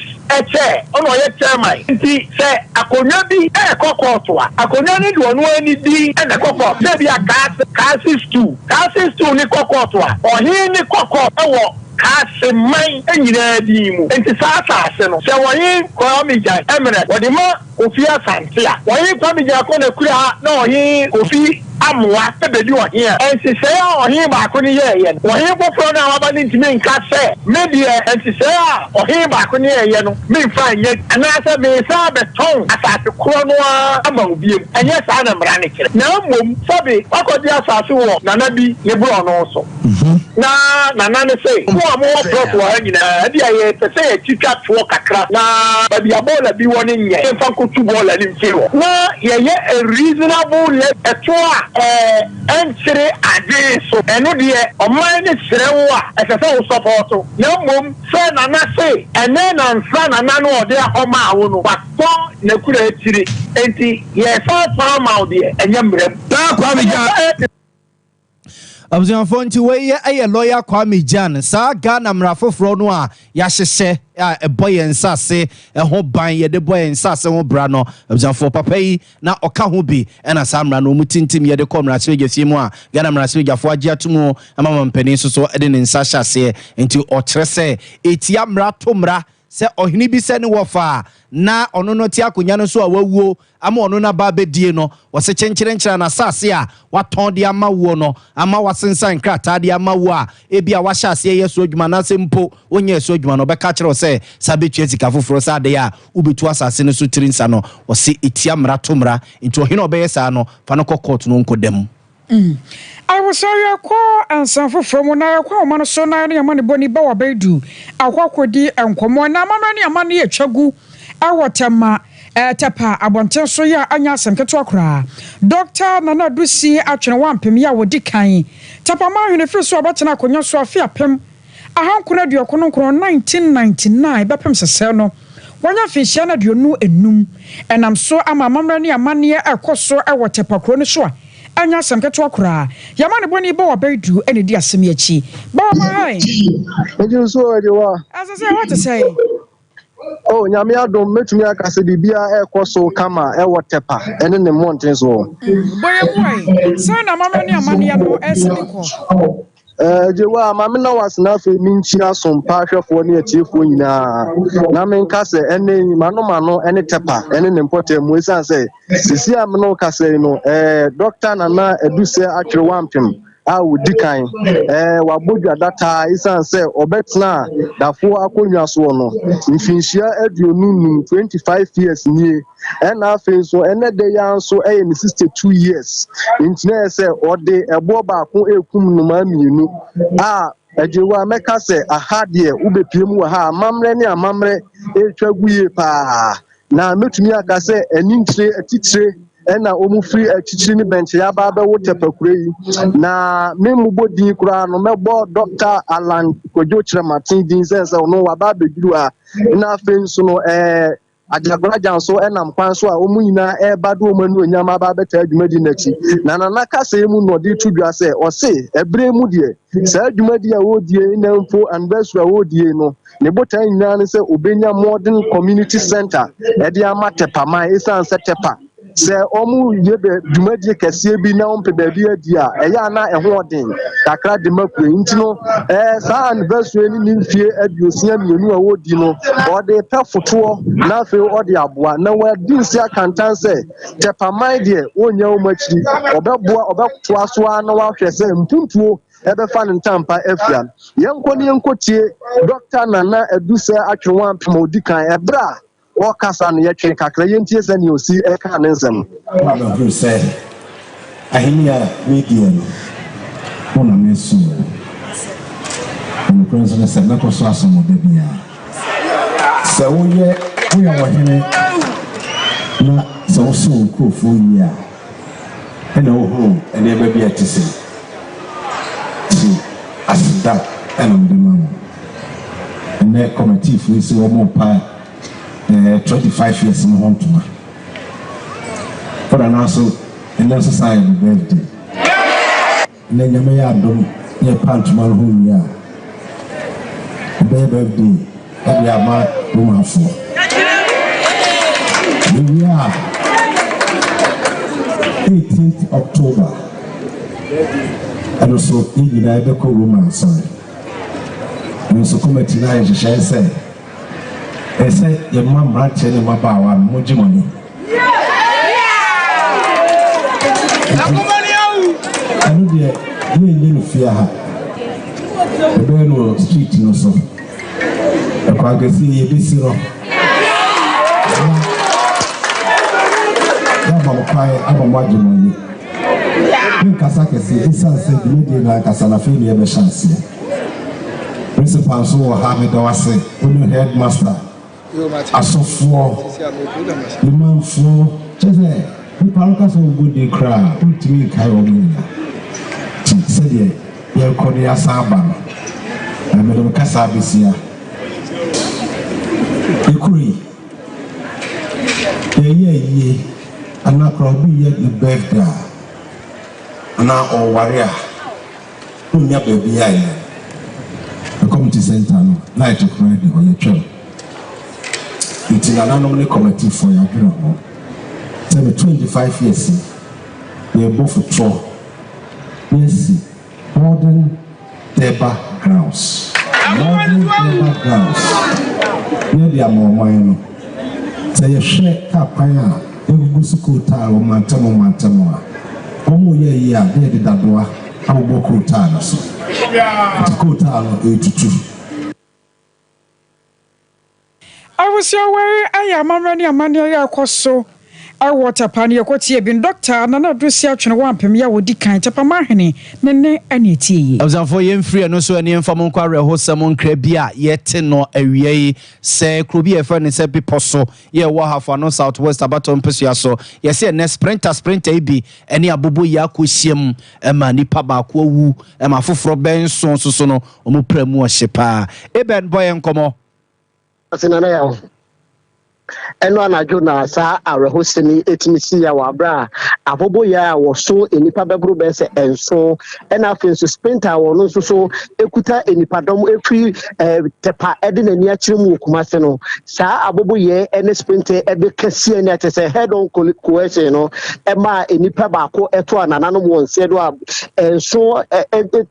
[SPEAKER 9] chair, ɔna ɔyɛ chairman. Enti sɛ akonnwa bi rekɔ kɔɔto a, akonnwa no de ɔno ara ne din na ɛkɔ kɔɔto. Sɛ ebia Kaase, Kaase stool, Kaase stool no kɔ kɔɔto a, ɔhene no kɔ kɔɔto wɔ Kaase man nyinaa din mu. Enti saa asase no, sɛ ɔhene Kwame Gyan mmerɛ, wɔde ma Kofi Asante a, ɔhene Kwame Gyan kɔ n'akuraa na ɔhene Kofi Amoah bɛdi ɔhene a, nhyehyɛeɛ a ɔhene baako no yɛeɛ no, ɔhene foforɔ no a waba no ntumi nka sɛ, Me deɛ, nhyehyɛeɛ a ɔhene baako no yɛeɛ no, memfa nyɛ anaasɛ meresan abɛtɔn asase korɔ no ara ama wo bio. Ɛnyɛ saa na mmara no kyerɛ. Na mmom, sɛbe woakɔgye asase wɔ nana bi ne borɔno so. Na Nana no se, Mo a mowɔ plot wɔ ha nyinaa, ebia yɛpɛ sɛ yɛtwitwa toɔ kakra na baabi a bɔɔla bi wɔ no nyɛ, yɛmfa nkɔtu bɔɔla no mfiri hɔ na yɛyɛ a reasonable levy, ɛtoɔ a ɛnkyere adwene so. Ɛno deɛ ɔman no srɛ wo a, ɛsɛ sɛ wo sɔpɔɔto. Na mmom sɛ Nana se, ɛnnɛ nansa Nana no a ɔde ahɔ maa wo no, watɔ n'akura akyiri, enti yɛresan atɔn ama wo deɛ, ɛnyɛ mmara mu.
[SPEAKER 2] Daa Kwame Gyan. Abusuafoɔ nti wei yɛ ɛyɛ lawyer Kwame Gyan saa Ghana mmara foforɔ no a yɛahyehyɛ a ɛbɔ yɛn nsase ho ban yɛde bɔ yɛn nsase ho bra no abusuafoɔ papa yi na ɔka ho bi ɛna saa mmara no wɔn tintim yɛde kɔ mmarahyɛbadwafie mu a Ghana mmarahyɛbadwafoɔ agye ato mu ama mampanin nso so de ne nsa ahyɛ aseɛ nti ɔkyerɛ sɛ ɛtia mmara to mmara sɛ ɔhene bi sɛ ne wɔfa a na ɔno no te akonnwa no so a wawuo ama ɔno n'aba abɛdie no, wɔse kyenkyerenkyere n'asase a watɔn de ama woɔ no, ama wasensan nkrataa de ama wo a ebia wahyɛ aseɛ yɛ so adwuma anaasɛ mpo wonyɛɛ so adwuma no, ɔbɛka akyerɛ wo sɛ san bɛtua sika foforɔ sɛ adeɛ a wobɛtu asase no so tiri nsa no. Wɔse ɛtia mmara to mmara, nti ɔhene a ɔbɛyɛ saa no, fa no kɔ court na ɔnkɔda mu.
[SPEAKER 1] Awosɛ yɛkɔ nsa foforɔ mu na yɛkɔ ahoma no so na yɛne amanebɔni Bawa Baidu akɔ akɔdi nkɔmmɔ. Na amammerɛ ne amanneɛ atwa gu wɔ Tɛma, Tɛpa abɔnten so yɛ a anyɛ asɛm ketewa koraa. Dɔkta Nana Adusi Atwene Wampem yɛ a ɔdi kan Tɛpa Manhene firi so a ɔbɛtena akonnwa so afe 1999, 1999, bɛpem sesɛɛ no, wanya mfinhyia no 25. Ɛnam so ama amammerɛ ne amanneɛ rekɔ so wɔ Tɛpa kuro no so a ɛnyɛ asɛm ketewa koraa. Yɛn amanebɔni Bawa Baidu na ɛdi asɛm yi akyi. Bawa ma hi!
[SPEAKER 8] Megye wo so o, Agyewa.
[SPEAKER 1] Ɛsɛ sɛ ɛhɔ te sɛn?
[SPEAKER 8] Oh, Nyame adom, mɛtumi aka sɛ biribiara ɛrekɔ so kama ɛwɔ Tɛpa ɛne ne mmɔnten soɔ.
[SPEAKER 1] Bɔ yɛn mmuae. Sɛn na amammerɛ ne amanneɛ no resi de kɔ?
[SPEAKER 8] Eh, Jewa, ma me na wase na afei menkyia sompa ahwɛfoɔ ne atiefoɔ nyinaa na menka sɛ ɛnɛ yi mano mano ne Tɛpa ne ne mpɔtam mu ɛsiane sɛ sisi a mene wo kasa yi no eh, Dɔkta Nana Adusɛ Atwere Wampem a ɔdi kan eh, wabɔ dwa dataa ɛsiane sɛ ɔbɛtena dafoɔ akonnwa soɔ no mfinhyia 25, 25 years nie. Ɛna afei nso ɛnɛ da yi ara nso ɛyɛ ne 62 years nti na ɛyɛ sɛ ɔde ɛboɔ baako rekum nnomaa mmienu a agyewa mɛka sɛ aha deɛ wobɛpie mu wɔ ha amammerɛ ne amammerɛ ɛretwa gu yie paa na mɛtumi aka sɛ anintire atitire ɛna wɔn firi akyirikyiri ne bɛnkyɛn aba abɛwo tɛpɛkure yi na me mmobɔ din koraa no mɛbɔ Dr. Alan Kwadwo Kyerɛmaten din sɛ sɛ ɔno waba abɛduru ha na afei nso no ɛɛ Agyagoragya nso nam kwan so a wɔn nyinaa reba de wɔn anuonyam aba abɛtaa dwumadi no akyi. Na Nana kasa yi mu na ɔde reto dwa sɛ, ɔse ɛberɛ mu deɛ, saa dwumadi a wɔredie na mpo anniversary a wɔredie no, ne botae nyinaa ne sɛ ɔbɛnya modern community center de ama Tɛpa man, ɛsiane sɛ Tɛpa Sɛ wɔyɛ bɛ dwumadie kɛseɛ bi na wɔmpɛ baabi adi a, ɛyɛ a na ɛho ɔden kakra de ma kuro yi. Nti no, ɛɛ saa anniversary ne ne mfie 62 a wɔredi no, ɔde pɛ fotoɔ na afei ɔde aboa. Na wadi nse akantan sɛ Tɛpaman deɛ wɔnnya wɔn akyiri, ɔbɛboa, ɔbɛtoa so ara na wahwɛ sɛ mpuntuo ɛbɛfa ne ntampa afira. Yɛnkɔ ne yɛnkɔtie Dɔkta Nana Adusɛ Atwerewampem a ɔdi kan ɛberɛ a Ɔrekasa no, yɛtwɛn kakra, yɛntie sɛnea osi kaa ne nsɛm.
[SPEAKER 10] Na mehunu sɛ ahenni a meredie no, wo na meresom wo. Na nokorɛ nso ne sɛ, mɛkɔ so asom wo da biara. Sɛ woyɛ woyɛ ɔhene na sɛ wosom wo nkurɔfoɔ yie a, na wohuu nneɛma bi a ɛte sei. Nti aseda na mede ma mo. Ɛnnɛ kɔmɛtiifo yi se wɔrepa eh, 25 years no ho ntoma. Fada no nso, ɛnnɛ nso san yɛ me birthday. Nnɛ Nyame yɛ adom na yɛpa ntoma no ho wie a, ɛbɛyɛ birthday de ama Romanfoɔ. Yɛwie a, 18th October, ɛno nso yɛn nyinaa yɛbɛkɔ Roma asɔre. Ɛno nso kɔmɛti no ayɛ nhyehyɛe sɛ ɛsɛ sɛ yɛma mmeranteɛ ne mmabaawa no mogye mo ani. Ɛno deɛ yɛnyɛ no fie ha. Yɛbɛyɛ no wɔ street no so. Ɛkwan kɛseɛ yɛbɛsi no. Na yɛama mo kwan ama mo agye mo ani. Menkasa kɛse ɛsiane sɛ dwumadie no ankasa no afei na yɛbɛhyɛ aseɛ. Principal nso wɔ ha, meda wo ase, wo ne headmaster. Asɔfoɔ, ne manfoɔ, kyerɛ sɛ nnipa no ka sɛ wɔbɔ din koraa a, wontumi nkae wɔn nyinaa. Nti sɛdeɛ yɛrekɔ na yɛasan aba no, na mede me kasa abɛsi ha. Yɛ kuro yi, yɛyɛ ayie anaa koraa obi reyɛ ne birthday a, anaa ɔreware a, Wonnya baabi a yɛ. The community centre no light koraa nni hɔ, yɛtwam. Nti nananom ne committee foɔ yɛadwene ho sɛ me 25 years yi yɛrebɔ fotorɔ na yɛasi modern Durbar grounds, modern Durbar grounds na yɛde ama ɔman no. Sɛ yɛhwɛ kaa kwan a yɛagugu so kootaa wɔ mantam mantam a, wɔreyɛ yie a na yɛde dadoa abobɔ kootaa no so. Nti kootaa no ɛretutu.
[SPEAKER 1] Abusua wei yɛ amammerɛ ne amanneɛ yɛ ɛkɔ so wɔ Tapa no yɛkɔ tie bi no Dɔkta Nana Adu Siatwene Wampem yɛ a ɔdi kan Tapa Mahene ne nne ɛne ɛtie yi.
[SPEAKER 2] Abusuafoɔ yɛmfiri ɛno so ɛne yɛmfa mo nkɔ awerɛhosɛm nkra bi a yɛte no awia yi sɛ kuro bi a yɛfrɛ no sɛ Bepɔ so yɛ ɛwɔ Ahafo Ano South West abatoɔ mpesua so. Yɛse ɛnnɛ sprinter sprinter yi bi ɛne abobo yi akɔ hyiam ma nipa baako awu ma afoforɔ bɛn nson nso so no wɔn pra mu ɔhye paa. Eben bɔ yɛn nkɔmmɔ.
[SPEAKER 11] Ase Nana Yaw. Ɛno anadwo na saa awerɛhosɛm yi tumi siiɛ wɔ aberɛ a aboboyaa a wɔso nnipa bɛboro bɛyɛ sɛ nson ɛna afei nso sprinter a wɔn nso so kuta nnipadɔm firi Tɛpa de n'ani akyerɛ mu wɔ Kumase no. Saa aboboyɛ ne sprinter bɛka ne akyɛ sɛ head on coercion no ɛmaa nnipa baako to a nananom wɔn nseɛ do a nso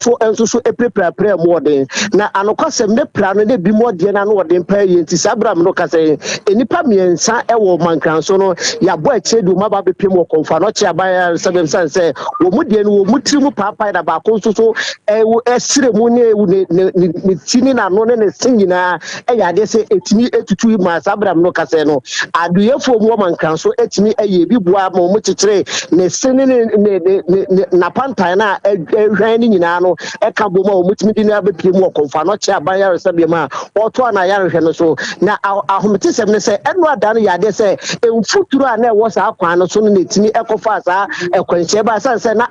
[SPEAKER 11] to nso so pirapirapira mu ɔden na anokwasɛm ne pra no ne bi mu ɔdeɛ no ano ɔden paa yie nti saa berɛ a meno kasa yi nnipa mmiɛnsa wɔ mankranso no yɛabɔ akyire de wɔn aba abɛpem wɔ kɔmfa no ɔkye aban ayaresabea mu sane sɛ wɔn mu deɛ no wɔn mu tiri mu paapae na baako nso so ɛsrɛ mu ne ne ne ne ti ne n'ano ne ne se nyinaa ɛyɛ adeɛ sɛ ɛtumi ɛtutu ma saa berɛ a meno kasa no aduyɛfoɔ mu wɔ mankranso ɛtumi ɛyɛ bi boa ma wɔn kyekyere ne se ne ne ne ne ne n'apantan no a ɛhwɛn no nyinaa no ɛka bom a wɔtumi de no abɛpie mu wɔ kɔmfa no ɔkyɛ aban yaresabea mu a wɔtoa no ayarehwɛ no so. Na ahometesɛm ne sɛ ɛno ada no yɛ adeɛ sɛ mfuturo a na ɛwɔ saa kwan no so no na ɛtumi ɛkɔfaa saa ɛkwanhyia ba ɛsiane sɛ na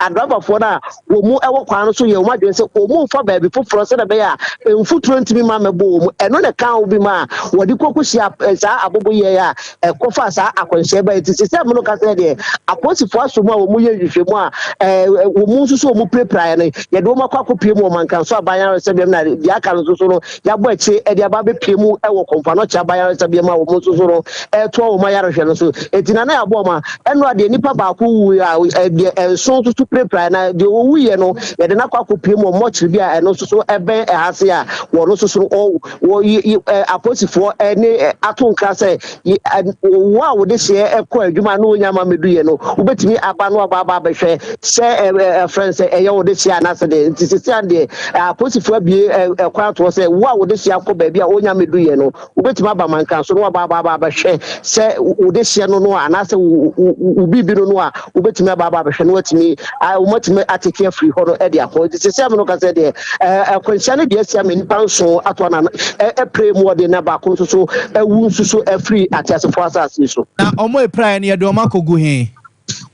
[SPEAKER 11] adraivafoɔ no a wɔn mu ɛwɔ kwan no so yɛ wɔn adwene sɛ wɔn mfa baabi foforɔ sɛdeɛ ɛbɛyɛ a mfuturo ntumi ma mɛbɔ wɔn mu. Ɛno na ɛka ho bi ma a wɔde kɔkɔhyia saa aboboyɛ a ɛkɔfaa saa akwanhyia bae. Nti seesei a me ne wo kasa yi deɛ, apolisifoɔ asɔ mu a wɔyɛ nhwehwɛmu a ɛɛ wɔn nso so wɔn pirapiraeɛ no, yɛde wɔn akɔ akɔpue mu wɔ Mankanso Aban Ayaresabea mu na deɛ aka no nso so no, yɛabɔ akyire de aba abɛpue mu wɔ Komfo-Anokye Aban Ayaresabea mu a wɔn nso so no ɛretoa wɔn ayarehwɛ no so. Nti Nana yɛabɔ wɔn a, ɛnora deɛ nipa baako wuiɛ a deɛ nson nso so pirapiraeɛ na deɛ ɔwuiɛ no, yɛde no akɔ akɔpue mu wɔ mɔkyere bi a ɛno nso so ɛbɛn ɛha se a wɔn nso so no wɔ apolisifoɔ ne ato nkra sɛ wo a wode hyeɛ kɔ adwuma na wonya ma mɛduyɛ no wobɛtumi aba no aba aba abɛhwɛ sɛ ɛfrɛ sɛ ɛyɛ wode hyeɛ anaasɛ deɛ nti sisi a deɛ apolisifoɔ abie ɛkwan atoɔ sɛ wo a wode hyeɛ akɔ baabi a wonya mɛduyɛ no wobɛtumi aba mankan so na waba aba aba abɛhwɛ sɛ wode hyeɛ no no a anaasɛ wo biribi no no a wobɛtumi aba aba abɛhwɛ na watumi wɔatumi ateke afiri hɔ no de akɔ nti sɛ sɛ no ka sɛ deɛ akwanhyia no deɛ asi ama nnipa nson ato ana ɛpere mu ɔde na baako nso so awu nso so afiri ateasefoɔ asase so.
[SPEAKER 2] Na wɔn a ɛpiraeɛ no, yɛde wɔn akɔgu he?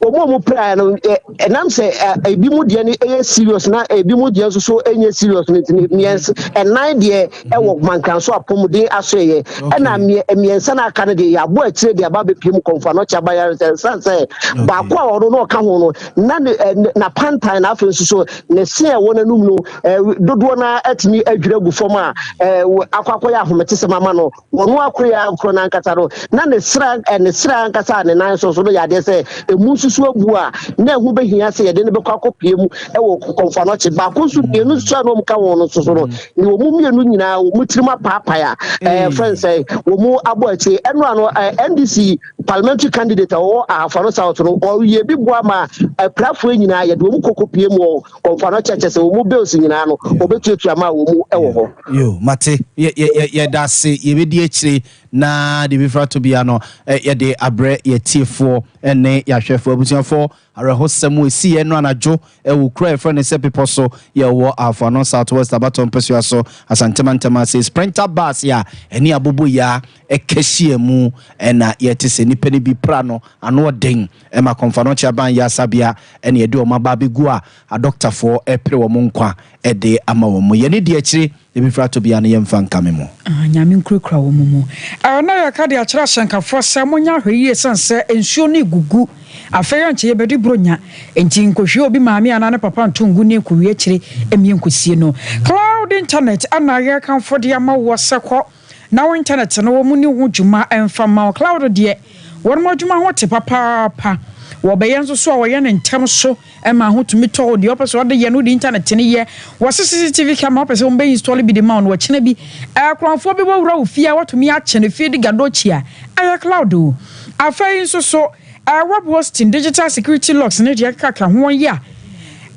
[SPEAKER 11] Wɔn a wɔpiraeɛ no, ɛnam sɛ ebi mu deɛ no yɛ serious na ebi mu deɛ nso so nyɛ serious no nti mmiɛnsa ɛnan deɛ ɛwɔ Mankranso apɔmuden asoɛyɛ ɛna mmiɛnsa no aka no deɛ yɛabɔ akyire de aba abɛpie mu Kɔmfo Anɔkye abayaresa ɛsiane sɛ baako a ɔno na ɔka ho no na ne n'apantan na afei nso so ne se a ɛwɔ n'anum no dodoɔ no ara atumi adwiri agu fam a akɔ akɔyɛ ahometesɛm ama no. Wɔn akoro yɛ ankoro no ankasa no, na ne sra ne sra ankasa a ne nan so nso no yɛ adeɛ sɛ emu nso so abu a, na ɛho bɛhia sɛ yɛde no bɛkɔ akɔpue mu wɔ Kɔmfo Anɔkye. Baako nso, mmienu nso a na wɔka ho no nso so no, ne wɔn mmienu nyinaa wɔn tirim apaapae a ɛɛ frɛ no sɛ wɔn abɔ akyire. Ɛno ano NDC parliamentary candidate a ɔwɔ Ahafo South no, ɔyɛ bi boa ma apirafoɔ nyinaa yɛde wɔn kɔkɔpue mu wɔ Kɔmfo Anɔkye kyɛ sɛ wɔn bills nyinaa no wɔbɛtuatua ma wɔn wɔ hɔ.
[SPEAKER 2] Yo, mate. Yɛ, yɛ, yɛ, yɛda ase. Yɛbɛdi akyire na deɛ ɛbɛfiri ato biara no, yɛde abrɛ yɛtiefoɔ ne yɛahwɛfoɔ. Abusuafoɔ, awerɛhosɛm ɛsiiɛ no anadwo wɔ kuro a yɛfrɛ no sɛ Bepɔ so, yɛwɔ Ahafo Ano South West abatoɔ mpasua so, Asante mantam ase. Sprinter bus a ɛne aboboyaa ɛka hyia mu na yɛte sɛ nnipa no bi pra no ano ɔden ma Kɔmfo Anokye Aban Yasabea na yɛde wɔn aba abɛgu a adɔktafoɔ repere wɔn nkwa de ama wɔn. Yɛne di akyire, ɛbɛfiri atɔ biara no yɛmfa nkame mo.
[SPEAKER 1] Ah, Nyame nkurakura wɔn mu. Ah, na yɛka de akyerɛ ahyɛnkafoɔ sɛ monyɛ ahwɛyie ɛsiane sɛ nsuo no regugu. Afei ankyɛ yɛbɛdi Buronya, enti nkɔhwie obi maame anaa ne papa nto ngu ne nkɔwie akyire mmie nkɔsie no. Cloud internet na yɛrekamfo de ama woɔ sɛ kɔ na wo intanɛt no wɔn nni ho dwuma mfa mma wo. Cloud deɛ, wɔn adwuma ho te papaapa. Wɔbɛyɛ nso so a, wɔyɛ no ntɛm so ma ho tumi tɔ wo. Deɛ wopɛ sɛ wɔde yɛ no, wode intanɛt no yɛ. Wɔse CCTV camera, wopɛ sɛ wɔbɛ install bi de ma wo no, ɔkyena bi, korɔmfoɔ bi bɛwura wo fie a, woatumi akyɛ no fie de gadokyi a, ɛyɛ cloud o. Afei nso so, web hosting, digital security locks ne deɛ ɛkeka ho yɛ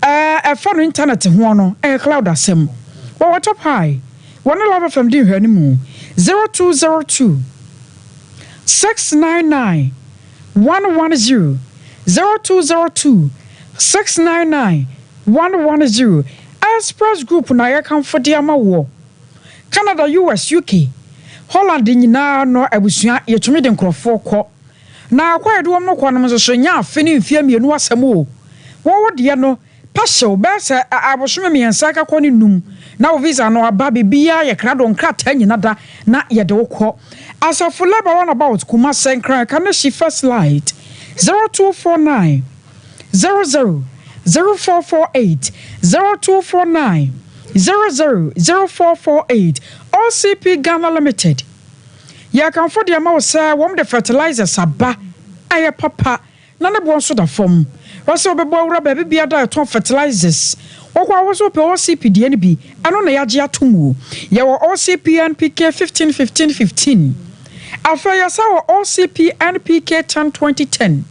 [SPEAKER 1] a, ɛfa no intanɛt ho no, ɛyɛ cloud asɛm. Wɔwɔ top high. Wɔne Love FM di nhwɛanimu, 0202 699 110, 0202 699 110. Express Group na yɛkamfo de ama woɔ. Canada, US, UK, Holland nyinaa no abusua yɛtumi de nkorɔfoɔ kɔ. Na kɔ a yɛde wɔn kɔ no nso so nyɛ afe ne mfeɛ mmienu asɛm o. Wɔwo deɛ no Pɛ hyew bɛyɛ sɛ abosome mmiɛnsa kɔkɔ ne num na wo visa no aba, biribiara yɛ krado, nkrataa nyina da na yɛde wo kɔ. Asafo Labour Runabout Kumase Nkran Kaneshie First Light 0249 00 0448 0249 00 0448 OCP Ghana Limited Yɛkamfo de ama wo sɛ wɔn de fertilizers aba a ɛyɛ papa na ne boɔ nso da fam. Hwɛ sɛ wobɛbɔ awura baabi biara a yɛtɔn fertilizers. Wokɔ a wo nso wopɛ OCP deɛ no bi, ɛno na yɛagye atom o. Yɛwɔ OCP NPK 15 15 15. Afei yɛsan wɔ OCP NPK 10 20 10.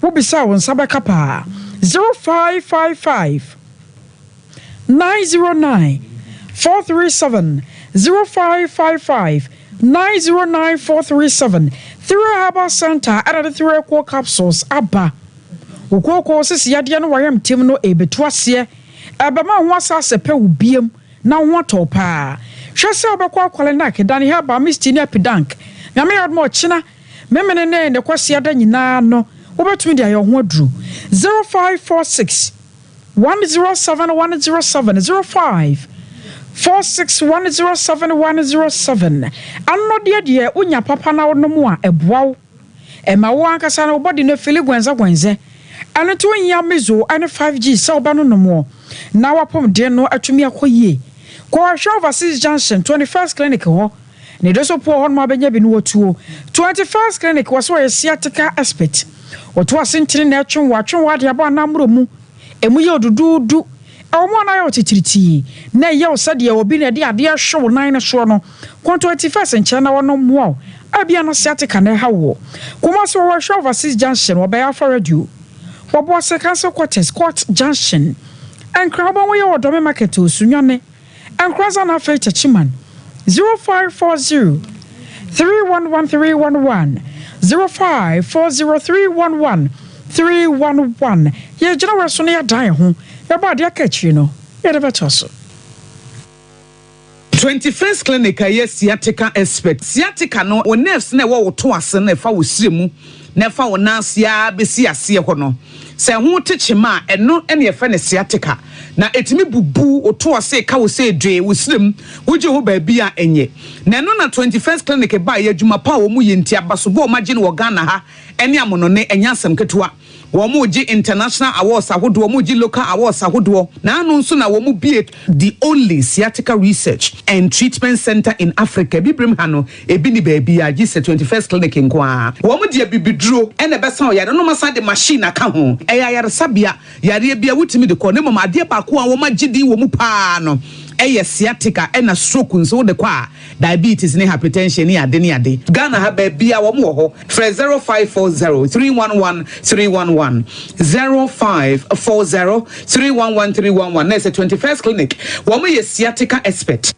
[SPEAKER 1] Wobisa a wo nsa bɛka paa. 0555 909 437 0555 909 437 Thire Herbal Centre ɛna de Thire Cool Capsules aba. Wo kookoo sisi yadeɛ no wayam tim no ɛrebetu aseɛ, ɛbɛma wo ho asɛ asɛpɛ wo biam na wo ho atɔ wo paa. Hwɛ sɛ wobɛkɔ Akwalenak, Dani Herbal, Misty ne Apidank. Nyame yɛ adom a ɔkyena Memene ne ne Kwasiada nyinaa no wobɛtumi de ayɛ wo ho aduru. 0546 107 107 05 46 107 107 Anonɔdeɛ deɛ wonya papa na wonom a ɛboa wo. Ɛma wo ankasa no wo body no fili gwɛnzɛgwɛnzɛ. Ɛno nti wohia Mizo ne 5G sɛ wobɛnonom wɔ na w'apɔmuden no atumi akɔ yie. Kɔ Ahwɛ Overseas Junction, 21st Clinic hɔ. Ne do so poɔ hɔnom abɛnya bi no wɔtuo. 21st Clinic wɔ sɛ ɔyɛ sciatica expert. Wɔto ase ntini na ɛtwe wo atwe wo ade abɔ anaa mmorɔ mu. Ɛmu yɛ wo duduudu. Ɛwɔ mu a na ayɛ wo titiritii na ɛyɛ wo sɛdeɛ obi na ɛde adeɛ rehwe wo nan no soɔ no. Kɔ 21st nkyɛn na wɔnom mmoa wo. Ebia na sciatica na ɛha woɔ. Kumasi wɔwɔ Ahwɛ Overseas Junction wɔ bɛyɛ Alpha Radio. Wɔ Boase Council Quarters, Court Junction. Nkran wobɛhu yɛ wɔ Dome Market, Osunwane. Nkoranza na afei Techiman, 0540 311 311, 0540 311 311. Yɛgyina wɔ so na yɛadan yɛn ho, yɛbɔ adeɛ aka akyiri no, yɛde bɛtoa so.
[SPEAKER 12] 21st Clinic a ɛyɛ sciatica expert. Sciatica no, wo nerves no a ɛwɔ wo to ase no a ɛfa wo srɛ mu. na ɛfa wo nan ase ara bɛsi aseɛ hɔ no. Sɛ ɛho te kyema a, ɛno na yɛfrɛ no sciatica. Na ɛtumi bubu wo to ase ka wo sɛ dwee wo serem, wogye ho baabi a ɛnyɛ. Na ɛno na 21st Clinic baeɛ, adwuma pa a wɔyɛ nti, abasobɔ a wɔagye no wɔ Ghana ha ne amonone, ɛnyɛ asɛm ketewa. Wɔregye international awards ahodoɔ, wɔregye local awards ahodoɔ, na ano nso na wɔbue the only sciatica research and treatment centre in Africa. Abibirem ha no, ebi nni baabiara gye sɛ 21st Clinic nko ara. Wɔde abibiduro na ɛbɛsa wo yare na wɔasan de machine aka ho. Ɛyɛ ayaresabea, yareɛ biara wotumi de kɔ, na mmom adeɛ baako a wɔagye din wɔ mu pa ara no yɛ sciatica ɛna stroke nso wode kɔ a, diabetes ne hypertension ne ade ne ade. Ghana ha baabiara wɔn wɔ hɔ. Frɛ 0540 311 311, 0540 311 311 na ɛsɛ 21st Clinic. Wɔn yɛ sciatica expert.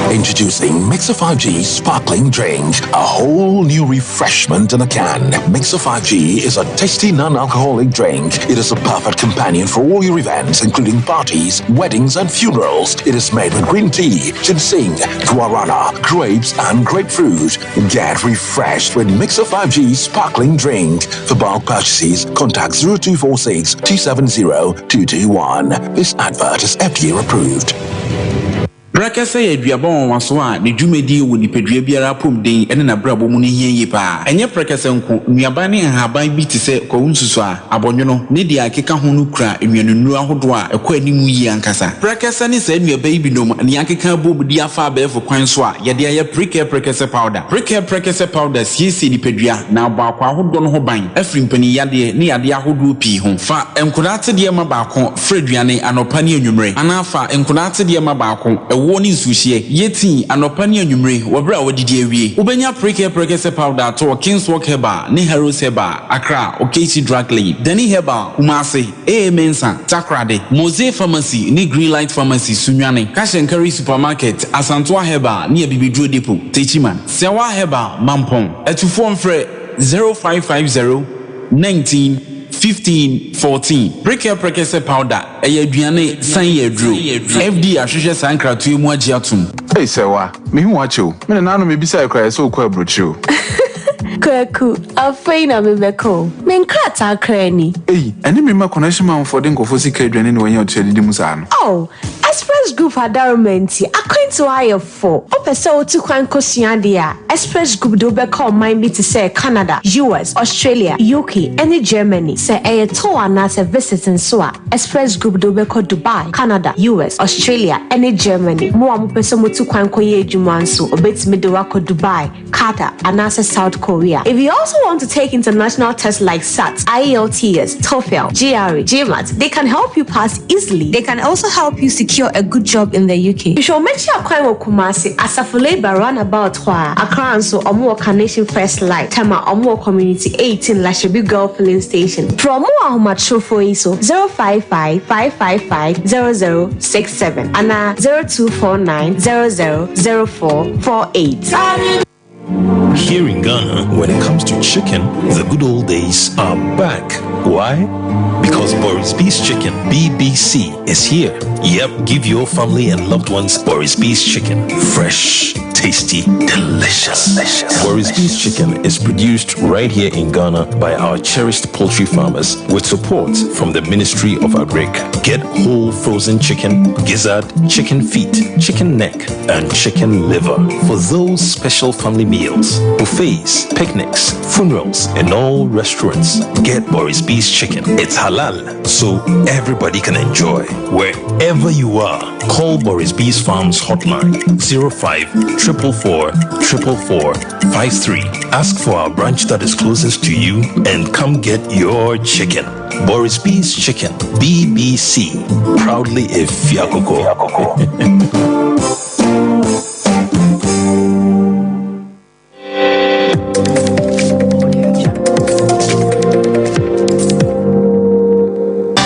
[SPEAKER 13] Introducing Mixer 5G Sparkling Drink, a whole new refreshment in a can. Mixer 5G is a tasty non-alcoholic drink. It is a perfect companion for all your events, including parties, weddings, and funerals. It is made with green tea, ginseng, guarana, grapes, and grapefruit. Get refreshed with Mixer 5G Sparkling Drink. For bulk purchases, contact 0246 270 221. This advert is FDA approved.
[SPEAKER 14] Prɛkɛsɛ yɛ aduaba nwanwaso a ne dwumadi wɔ nipadua biara apɔmuden ne n'abrabɔ mu no hia yie paa. Ɛnyɛ prɛkɛsɛ nko, nnuaba ne nhaban bi te sɛ kwawu nsusuaa, abɔnwono, ne deɛ ɛkeka ho no kura nnuanennuro ahodoɔ a ɛkɔ anim yie ankasa. Prɛkɛsɛ ne saa nnuaba yi binom na yɛakeka abom de afa abɛɛfo kwan so a yɛde ayɛ Prekɛ Prɛkɛsɛ Powder. Prekɛ Prɛkɛsɛ Powder siesie nipadua na abɔ akwaa ahodoɔ no ho ban afiri mpaninyadeɛ ne yadeɛ ahodoɔ pii ho. Fa nkwadaa atedeɛ ma baako Fra aduane anɔpa ne anwummere, anaa fa nkwadaa atedeɛ ma baako, ɛwoɔ ne nsuohyeɛ. Yɛ tii anɔpa ne anwummere wɔ berɛ a woadidi awie. Wobɛnya Prekɛ Prɛkɛsɛ Powder atɔ wɔ Kingswalk Herbal ne Harrods Herbal, Accra, Okaishie Drug Lane, Dani Herbal, Kumasi, AA Mensah, Takoradi, Mose Pharmacy ne Greenlight Pharmacy, Sunyani, Cash and Carry Supermarket, Asantoa Herbal ne Abibiduro Depot, Techiman, Sɛwa Herbal, Mampong. Atufoɔ mfrɛ 0550 19 15 14. Prekɛ prɛkɛsɛ powder, ɛyɛ aduane san yɛ aduro. FDA ahwehwɛ saa nkratoɔ yi mu agye atom.
[SPEAKER 15] Ei Sɛwa, mehu wo akyɛ o. Me nana ano mebisae koraa yɛsɛ wokɔ aburokyire o.
[SPEAKER 16] Kwaku, afei na mebɛkɔ o. Me nkrataa koraa ni.
[SPEAKER 15] Ei, ɛne me mma connection manfoɔ de nkurɔfoɔ sika aduane na wɔanya ɔtua didi mu saa no.
[SPEAKER 16] Oh, Express Group adaworoma nti, akwantuo ayɛ fo. Wopɛ sɛ wotu kwan kosua adeɛ a, Express Group de wo bɛkɔ ɔman bi te sɛ Canada, US, Australia, UK, ne Germany. Sɛ ɛyɛ tour anaasɛ visit nso a, Express Group de wo bɛkɔ Dubai, Canada, US, Australia, ne Germany. Mo a mopɛ sɛ motu kwan kɔyɛ adwuma nso, wɔbɛtumi de wo akɔ Dubai, Qatar, anaasɛ South Korea. If you also want to take international tests like SAT, IELTS, TOEFL, GRE, GMAT, they can help you pass easily. They can also help you secure a good job in the UK. Hwehwɛ wɔn akyi akwan wɔ Kumasi, Asafo Labour Runabout hɔ a. Accra nso, wɔn wɔ Carnation First Light. Tema, wɔn wɔ Community 18 Lashibi Girl Filling Station. Frɛ wɔn wɔ ahomatrofoɔ yi so, 055 555 0067 anaa 0249 00 0448.
[SPEAKER 17] Here in Ghana, when it comes to chicken, the good old days are back. Why? Because Boris B's Chicken, BBC, is here. Yep, give your family and loved ones Boris B's Chicken. Fresh, tasty, delicious. delicious. Boris B's Chicken is produced right here in Ghana by our cherished poultry farmers with support from the Ministry of Agric. Get whole frozen chicken, gizzard, chicken feet, chicken neck, and chicken liver for those special family meals, buffets, picnics, funerals, and all restaurants. Get Boris B's chicken. It's halal, so everybody can enjoy. Wherever you are, call Boris B's Farms hotline 05 444 444 53. Ask for our branch that is closest to you and come get your chicken. Boris B's Chicken, BBC. Proudly a Fiakoko.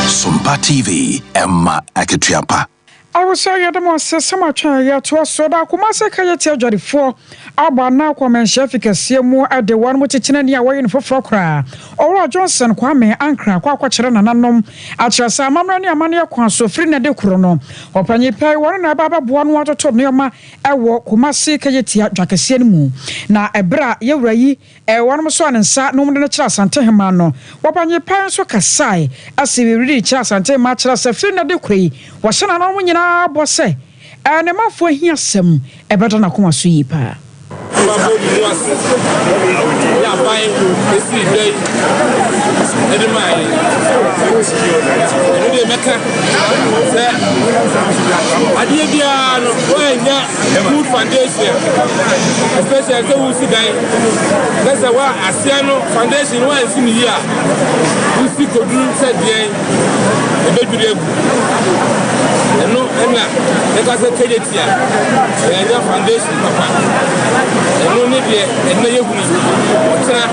[SPEAKER 13] Sompa TV, Emma Akatua pa.
[SPEAKER 1] Awosɛ yɛda mo ase sɛ moatwɛn yɛtoa so da Kumase Kayɛte adwadifoɔ. abɔ anan akɔ Manhyia fi kɛseɛ mu de wɔn mo kyekyerɛni a wɔyi no foforɔ koraa, Owura Johnson Kwame Ankrah akɔ akɔkyerɛ nananom akyerɛ sɛ amammerɛ ne amanneɛ kwan so firi nnɛ de koro no, ɔpanyin pɛ yi wɔn na ɛba abɛboa no atoto nneɛma wɔ Kumasi Kejetia dwa kɛseɛ no mu. Na ɛberɛ a yɛwura yi wɔnom sɔɔ ne nsa na wɔde no kyerɛ Asantehemaa no, wɔpanyin pɛ nso kasae se biribi de kyerɛ Asantehemaa kyerɛ sɛ firi nnɛ de koro yi wɔhyɛ nananom nyinaa bɔ sɛ Ne manfo ahiasɛm bɛda n'akoma so yie paa.
[SPEAKER 18] Mabɔ me mu ase ne aban esii dwa yi de maa yɛn. Ɛno deɛ mɛka sɛ adeɛ biara no woannya good foundation especially sɛ wosi dan na sɛ wa aseɛ no foundation no woansi no yie a wosi kɔduru sɛ deɛn ɛbɛdwiri agu. Ɛno na yɛka sɛ Kejetia yɛanya foundation papa. Ɛno ne deɛ ɛnnɛ yɛhunu yi. Ɔkyena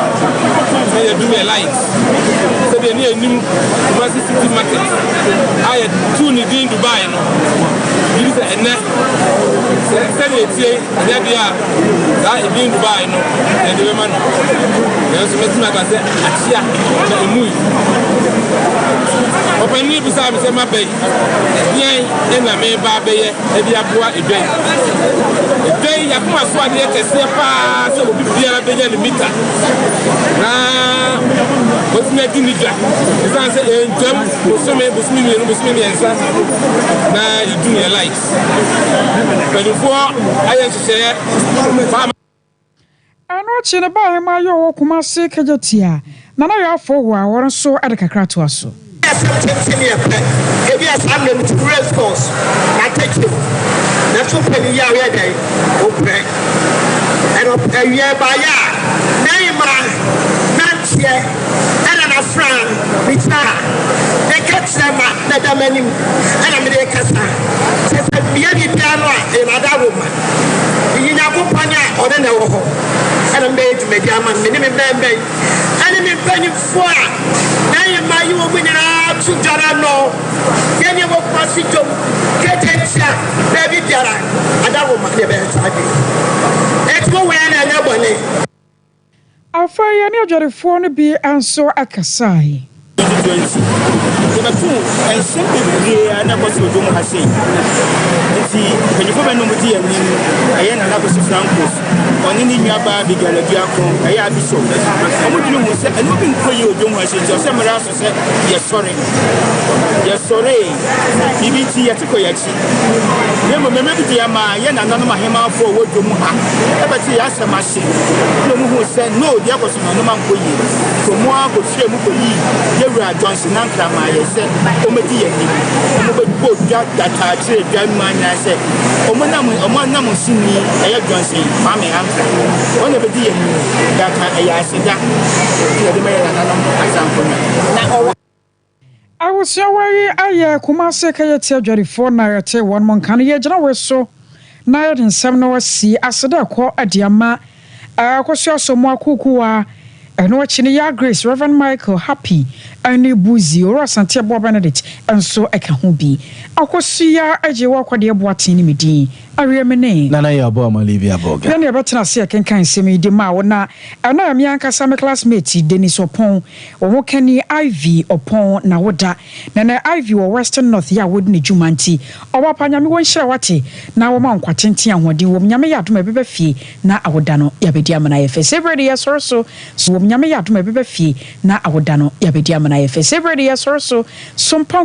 [SPEAKER 18] na yɛdum yɛ light. Sɛdeɛ ne yɛnim Kumasi City Market a yɛtoo ne din Dubai no, gye sɛ ɛnnɛ sɛdeɛ ɛtie ɛnyɛ deɛ a saa edin Dubai no yɛde bɛma no. Nanso mɛtumi aka sɛ akyea na ɛmui. Ɔpanin no bisaa me sɛ maba yi, ɛdeɛn na mereba abɛyɛ de aboa edwa yi? Edwa yi, y'akoma so adeɛ kɛseɛ paa sɛ obi biara bɛnya ne mita na watumi adi ne dwa. Ɛsiane sɛ ɛntwam bosome, bosome mmienu, bosome mmiɛnsa na yɛdum yɛ light. Mpanimfoɔ ayɛ nhyehyɛeɛ paa.
[SPEAKER 1] Ɛno akyi no, Baa-Hemmaa yi a ɔwɔ Kumasi Kejetia, Nana Yaw Fohoa, wɔn nso de kakra toa so.
[SPEAKER 19] Asɛm tenten yɛ pɛ, ebia saa mmerɛ no ti race course na atɛkyɛ mu, nanso wopɛ no yie a woyɛ dɛn? Wobrɛ. Ɛna awia ɛbaeɛ a, n'ahemmaa nanteɛ ɛna n'afenaa megyina ha, ne kɛtrɛma na ɛda m'anim ɛna mede rekasa. Kyerɛ sɛ meyɛ biribiara no a, ɛyɛ m'adawoma. Miyi Nyankopɔn a ɔno na ɛwɔ hɔ na mebɛyɛ dwumadi ama no, me ne me mmarima yi ne me mpanyimfoɔ a n'ahemmaa yi wɔn nyinaa to dwa no ano, yɛn ne wɔ Kumasi dwom, Kejetia, baabi biara, Adawoma na ɛbɛyɛ saa adeɛ yi. Enti mo wɛn na ɛnyɛ bɔne.
[SPEAKER 1] Afei yɛne adwadifoɔ no bi nso kasae.
[SPEAKER 20] 2020, Yɛbɛtoo nsɛm bebree a na ɛkɔ so wɔ dwom ha sei. Nti mpanyinfoɔ bɛn na wɔdi yɛn anim? Ɛyɛ Nana Kwesi Frankos, ɔne ne nuabaa Abigail Aduako, ɛyɛ Abiso. Wɔdwene ho sɛ ɛno bi nkɔ yie wɔ dwom ha sei nti ɔsɛ mmerɛ aso sɛ yɛsɔre. Yɛsɔree, biribi nti yɛte kɔ yɛn akyi. Na mmom mmerɛ bi deɛ ɛmaa yɛn nananom ahemmanfoɔ a wɔwɔ dwom ha bɛtee yɛn asɛm ase na wɔhuu sɛ no deɛ ɛkɔ so no nnoɔma nkɔ yie. Nti wɔn ara kɔhyiaa mu kɔyii yɛn wura Johnson Ankrah maa yɛn sɛ ɔmmɛdi yɛn anim. Wɔbɛbɔɔ dwa dataa kyerɛɛ dwa mu nyinaa sɛ wɔn nam wɔn ananmusini ɛyɛ Johnson Kwame Ankrah. Wɔn na ɛbɛdi yɛn anim. Data ɛyɛ aseda na yɛde ma yɛn nananom asankonnwa. Na ɔwɔ.
[SPEAKER 1] Abusuawa yi ayɛ Kumase Kayeti adwadifoɔ na yɛte wɔn mo nka no. Yɛgyina wei so na yɛde nsɛm no asi ase dɛ kɔ de ama Akosua Asamoah Kukuwa. Ɛno akyi no Yaa Grace, Rev. Michael Happy ne Buzi, Owura Asante Aboah Benedict nso ka ho bi. Akosua Agyewa Kwadeɛ Boateng ne me din. Awiɛ me ne.
[SPEAKER 2] Nana Yaw Boamah Olivia Borga.
[SPEAKER 1] Yɛn na yɛbɛtena ase akenkan nsɛm yi de maa wo na ɛno yɛ me ankasa me classmate Dennis Opon, wo ho kani Ivy Opon na wo da. Na nɛ Ivy wɔ Western North yɛ a wodi ne dwuma nti ɔba pa Nyame wɔ nhyira wate na wɔma wo nkwa tenten ahoɔden wom Nyame yɛ adom a ɛbɛba fie na awoda no yɛabɛdi amena ayɛ fɛ Sɛ bere de yɛsɔre so so wom Nyame yɛ adom a ɛbɛba fie na awoda no yɛabɛdi amena ayɛ fɛ Sɛ bere de yɛsɔre so so mpa.